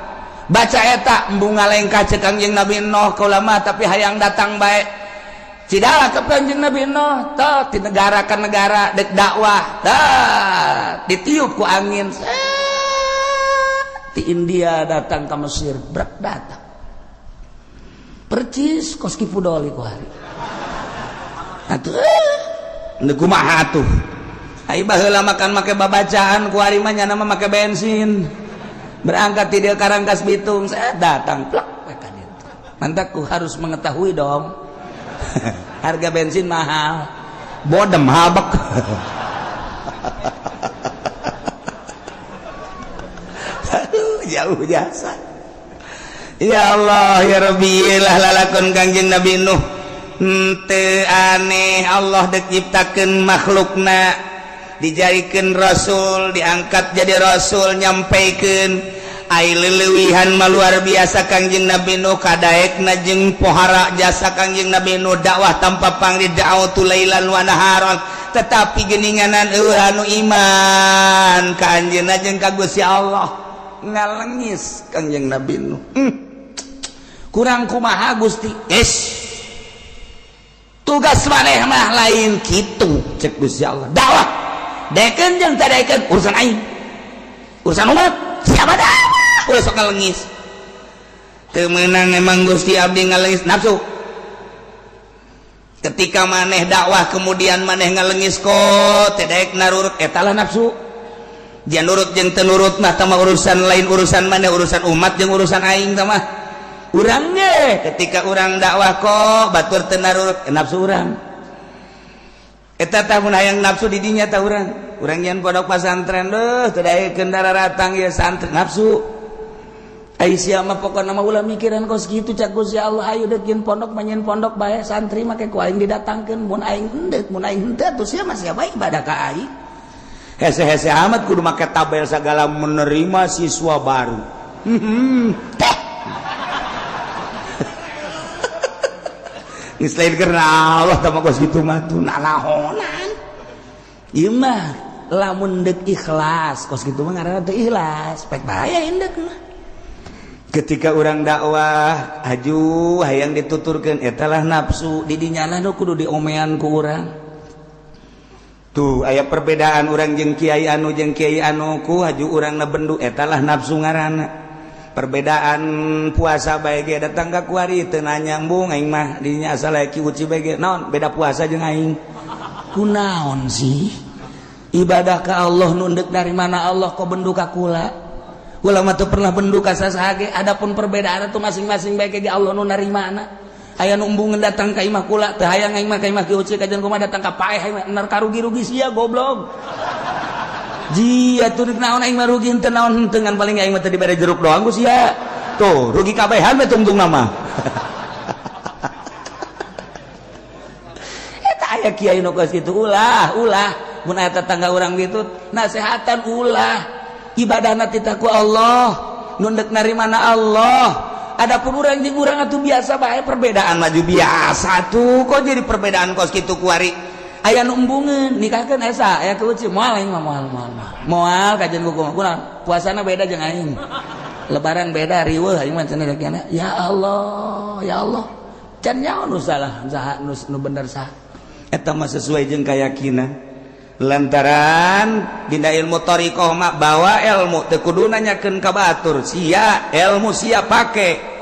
Baca eta, embung ngalengkah, cek Kanjeng Nabi Nuh, kaula mah tapi hayang datang bae. Cidala ke Kanjeng Nabi Nuh tah di negara ke negara dek dakwah, tah ditiup ku angin set di India, datang ke Mesir, brek datang percis kos Ki Fudoli ku hari atuh. Nu kumaha atuh? Ai baheula makan make babacaan, ku hari mah nyana mah make bensin. Berangkat ti dieu Karangkas Bitung, saya datang plak we ka dieu. Mantak ku harus mengetahui dong. Harga bensin mahal. Bodem habek. Aduh, jauh jasa. Ya Allah ya Rabbi lah, lalakon Kangjeng Nabi Nuh. Henteu aneh Allah dek nyiptakeun makhlukna, dijadikan rasul, diangkat jadi rasul, nyampaikan. Ai leuwihan mah luar biasa Kangjeng Nabi Nuh, kadaekna jeung pohara jasa Kangjeng Nabi Nuh, dakwah tanpa pangli, da'watu lailan wa naharan, tetapi geninganan eueuh anu iman ka anjeunna jeung ka Gusti Allah. Ngalengis Kangjeng Nabi Nuh. Kurang kumaha, Gusti? Es tugas maneh mah lain kitu, cek Gusti Allah. Dakwah daekeun jeung teu daekeun urusan aing, urusan umat siapa dakwah. Ulah sok ngalengis, teu meunang emang Gusti abdi ngalengis. Nafsu. Ketika maneh dakwah kemudian maneh ngalengis kok teu daek narurut, eta lah nafsu. Jangan nurut jeung teu nurut mah tama urusan lain, urusan maneh, urusan umat jeung urusan aing tah mah. Urang ge ketika urang dakwah kok batur teu narurut, nafsu urang eta tah. Mun hayang nafsu di dinya tah urang, urang nyian pondok pesantren deuh teu daekeun daratang ieu santri, nafsu. Ai sia mah pokona mah ulah mikiran kos kitu cak Gusti Allah. Ayo deuk jieun pondok mah nyieun pondok bae, santri make ku aing didatangkeun. Mun aing henteu, mun aing henteu atuh sia mah sia bae ibadah ka aing. Hese-hese amat kudu make tabel segala menerima siswa baru. Teh. Geus lain karena Allah tah mah kos kitu mah tuh nanahonan. Ieu mah lamun deuk ikhlas kos kitu mah ngaranna teu ikhlas, pek bahaya indeuk mah. Ketika orang dakwah aju hayang dituturkeun etalah nafsu. Di dinyana nu kudu diomean ku urang. Tuh aya perbedaan orang jeung kiai anu jeung kiai anu ku haju urang na bendu etalah nafsu ngaranna. Perbedaan puasa bae ge datang ka kuari teu nanyambung aing mah dinya asal aya ki uci bae ge naon beda puasa jeung aing. Kunaon sih ibadah ka Allah nu deuk dari mana Allah kok bendu ka kula? Ulama tuh pernah bendu ka saha ge. Adapun perbedaan itu masing-masing bae ge Allah nu narimana. Aya nu embungeun datang ka imah kula teu hayang aing mah ka imah ki uci kajian kumaha datang ka paeh aing mah nar karugi-rugi sia goblok. Ji atuh deuk naon aing mah rugi henteu naon henteu ngan paling aing mah teu dibere jeruk doang ku sia. Tuh rugi kabehan we tungtung nama. Eta aya kiai nu kos kitu ulah ulah mun aya tetangga urang kitu nasehatan ulah. Ibadahna titah ku Allah nu deuk narimana Allah. Adapun urang jeung urang atuh biasa bae perbedaan maju biasa tuh kok jadi perbedaan kos kitu kuari. Aya nu embungeun nikahkeun esa aya keuci moal aing mah moal moal moal kajian ku kumaha kunaon puasana beda jeung aing lebaran beda riweuh aing mah cenah kiana. Ya Allah ya Allah can nyaho nu salah saha nu bener saha. Eta mah sesuai jeung keyakinan lantaran dina ilmu thariqah mah bawa ilmu teu kudu nanyakeun ka batur sia ilmu sia pake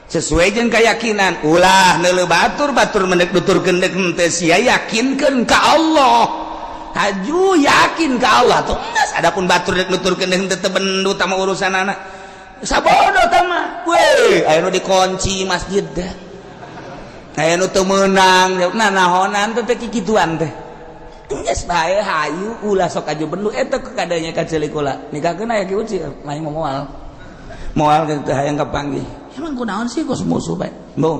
sesuai jeung keyakinan ulah neuleuh batur batur mendek nuturkeun deuk henteu sia yakinkeun ka Allah haju yakin ka Allah tuh geus. Adapun batur deuk nuturkeun deuk henteu teu bendu tama urusanana sabodo tah mah we aya nu dikunci masjid teh aya nu teu meunang nah nahonan teh teh kikituan teh geus bae hayu ulah sok aju bendu eta kadanya ka ceulik kula nikahkeun aya ki uci mah moal moal teh hayang kapanggih emang kunaon sih kos musuh bae bung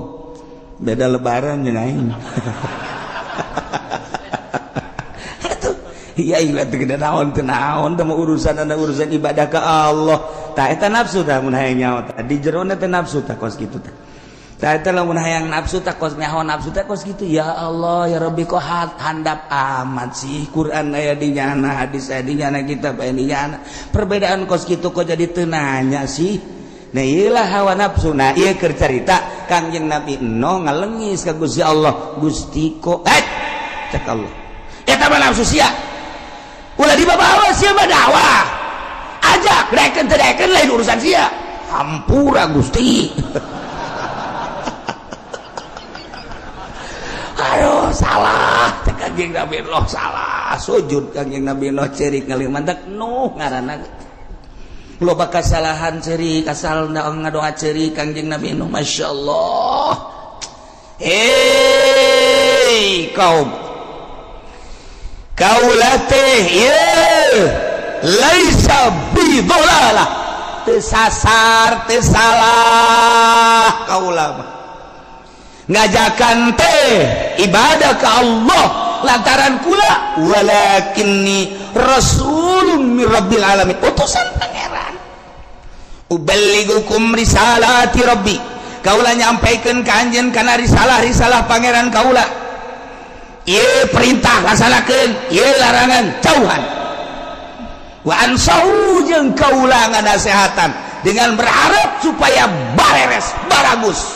beda lebaran jeung aing. Atuh iya iya teu gede naon teu naon teh urusan ana urusan ibadah ka Allah tah eta nafsu tah mun hayang nyaho tah di jerona teh nafsu tah kos kitu tah. Tah eta lamun hayang nafsu tah kos nyaho nafsu teh kos kitu. Ya Allah ya Rabbi kok handap amat sih Quran aya di nyana hadis aya di nyana kitab aya di nyana perbedaan kos kitu kok jadi teu nanya sih. Nah iyalah hawa nafsu. Nah ieu keur carita Kangjeng Nabi Nuh ngalengis ka Gusti Allah Gusti kok cek Allah eta mah nafsu sia ulah dibawa sia mah dakwah ajak reken teu reken lain urusan sia hampura Gusti. Aduh salah Kangjeng Nabi Nuh salah sujud Kangjeng Nabi Nuh cerik ngalih mantak Nuh ngaranna loba kasalahan cerik asal ngadoa cerik Kangjeng Nabi Nuh Masya Allah. Hei kaum kaula teh ieu laisa bidolalah teu sasar teu salah kaula mah ngajakan teh ibadah ke Allah lantaran kula walakinni rasulun min rabbil alamin utusan pangeran uballigukum risalati rabbi kaula nyampaikeun ka anjeun kana risalah-risalah pangeran kaula ieu perintah laksanakeun ieu larangan jauhan wa ansahu jeung kaula nganasehatan dengan berharap supaya bareres baragus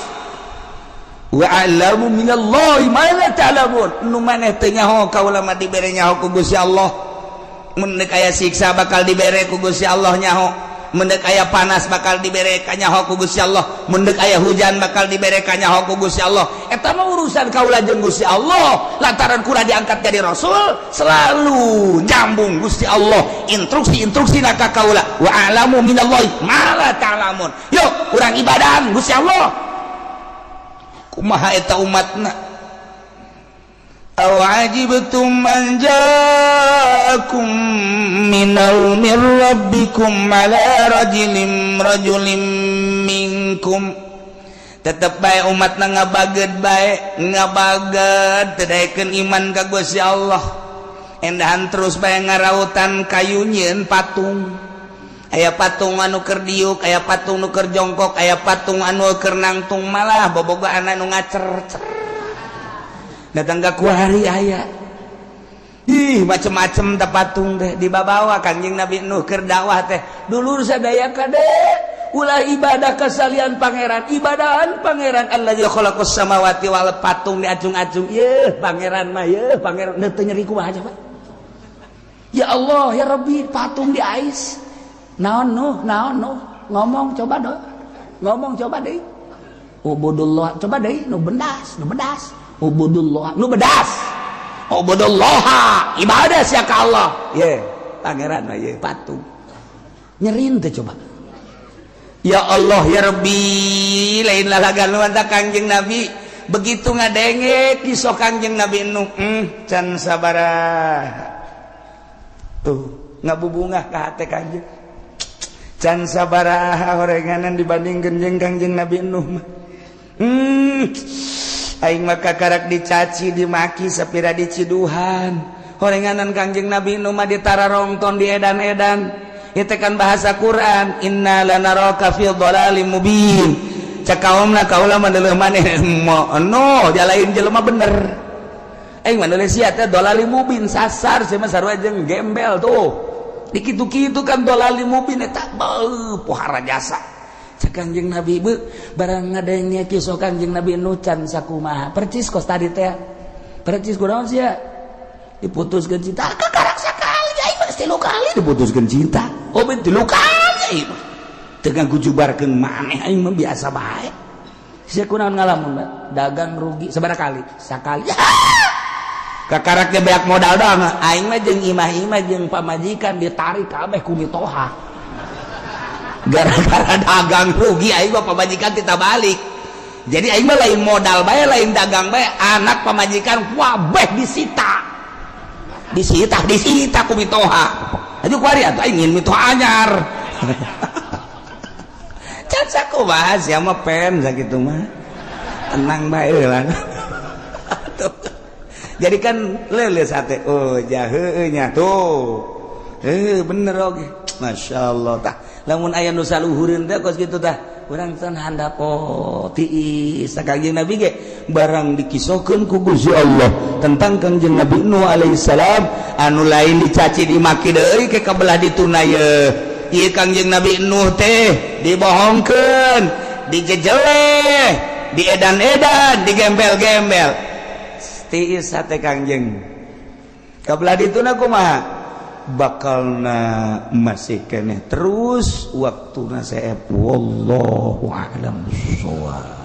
wa a'lamu minallahi ma la ta'lamun nu maneh teu nyaho kaula mah dibere nyaho ku Gusti Allah mun deuk aya siksa bakal dibere ku Gusti Allah nyaho mun deuk aya panas bakal dibere ka nyaho ku Gusti Allah mun deuk aya hujan bakal dibere ka nyaho ku Gusti Allah eta mah urusan kaula jeung Gusti Allah lantaran kula diangkat jadi rasul selalu nyambung Gusti Allah instruksi-instruksi ka kaula wa a'lamu minallahi ma la ta'lamun yuk urang ibadah Gusti Allah kumaha eta umatna Aw ajibtum an ja'akum minal min rabbikum ala rajulin rajulin minkum. Tetep bae umat na ngabaged bae, ngabaged teu daekeun iman ka Gusti Allah. Endahan terus bae ngarautan kayu, nyieun patung. Aya patung anu keur diuk, aya patung nu keur jongkok, aya patung anu keur nangtung, malah bobogohan anu ngacer datang ke kuari aya. Ih, macem-macem teh patung teh dibabawa. Kangjeng Nabi Nuh keur dakwah teh, "Dulur sadaya, kade ulah ibadah ka salian Pangeran, ibadahan Pangeran allazi khalaqas samawati wal." Patung diacung-acung, "Yeuh Pangeran mah, yeuh Pangeran." Teu nyeri kumaha coba? Ya Allah ya Rabbi, patung di ais. Naon, Nuh? Naon, Nuh? Ngomong coba dong, ngomong coba deh. Ubudullah coba deh. Nu bendas, nu bedas. Ubudullah, nu bedas. Ubudullah, ibadah sia ka Allah. Ye Pangeran mah, ye patung. Nyerin teh coba? Ya Allah ya Rabbi, lain lalagan lu. Kangjeng Nabi begitu ngadenge kisah Kangjeng Nabi Nuh, can sabaraha tuh ngabubungah ka hate Kangjeng, can sabaraha horenganan dibandingkeun jeung Kangjeng Nabi Nuh mah. Aing maka karak dicaci, dimaki, sapira diciduhan. Horenganan Kangjeng Nabi Nuh mah ditararongton, di edan-edan. Itu kan bahasa Quran, inna lanaraka fi dhalalim mubin. Cek kaumna, kaula mah deuleuh maneh no jalain jelema bener. Aing mah deuleuh sia teh dhalalim mubin, sasar sia mah, sarua jeung gembel tuh. Dikitu-kitu kan dhalalim mubin eta beuh pohara jasa. Cek Kangjeng Nabi, bu, barang ngadenge kisah Kangjeng Nabi Nuh can sakumaha percis kos tadi teh, percis. Kunaon sia diputuskeun cinta? Kakarak sakali, aing mah tilu kali diputuskeun cinta. Oh, ben tilu kali aing mah teu ngagujubarkeun maneh, aing mah biasa bae. Sia kunaon ngalamun dagang rugi sabaraha kali? Sakali. Kakaraknya beak modal doang. Aing mah jeung imah-imah jeung pamajikan ditarik kabeh ku mitoha gara-gara dagang rugi. Aing mah pamajikan kita balik, jadi aing mah lain modal bae, lain dagang bae, anak, pamajikan wabeh disita, disita, disita ku mitoha. Aduh, kuari atuh aing ingin mitoha anyar. Can sakumaha sia mah pen sakitu mah, tenang bae lah. Jadi kan leuleus hate, oh jaheue nya tuh, eh bener oge, Masya Allah. Tah, lamun aya nu saluhureun teh kos kitu tah, urang teh handap. Oh, tiis. Kangjeng Nabi ge barang dikisohkeun ku Gusti Allah tentang Kangjeng Nabi Nuh alaihissalam anu lain dicaci dimaki deui ke kabelah dituna ye. Ieu Kangjeng Nabi Nuh teh dibohongkeun, dijejeleh, diedan-edan, digembel-gembel. Tiis hate Kangjeng. Kabelah dituna kumaha bakalna masih keneh terus waktu seep. Wallahu a'lam bissawab.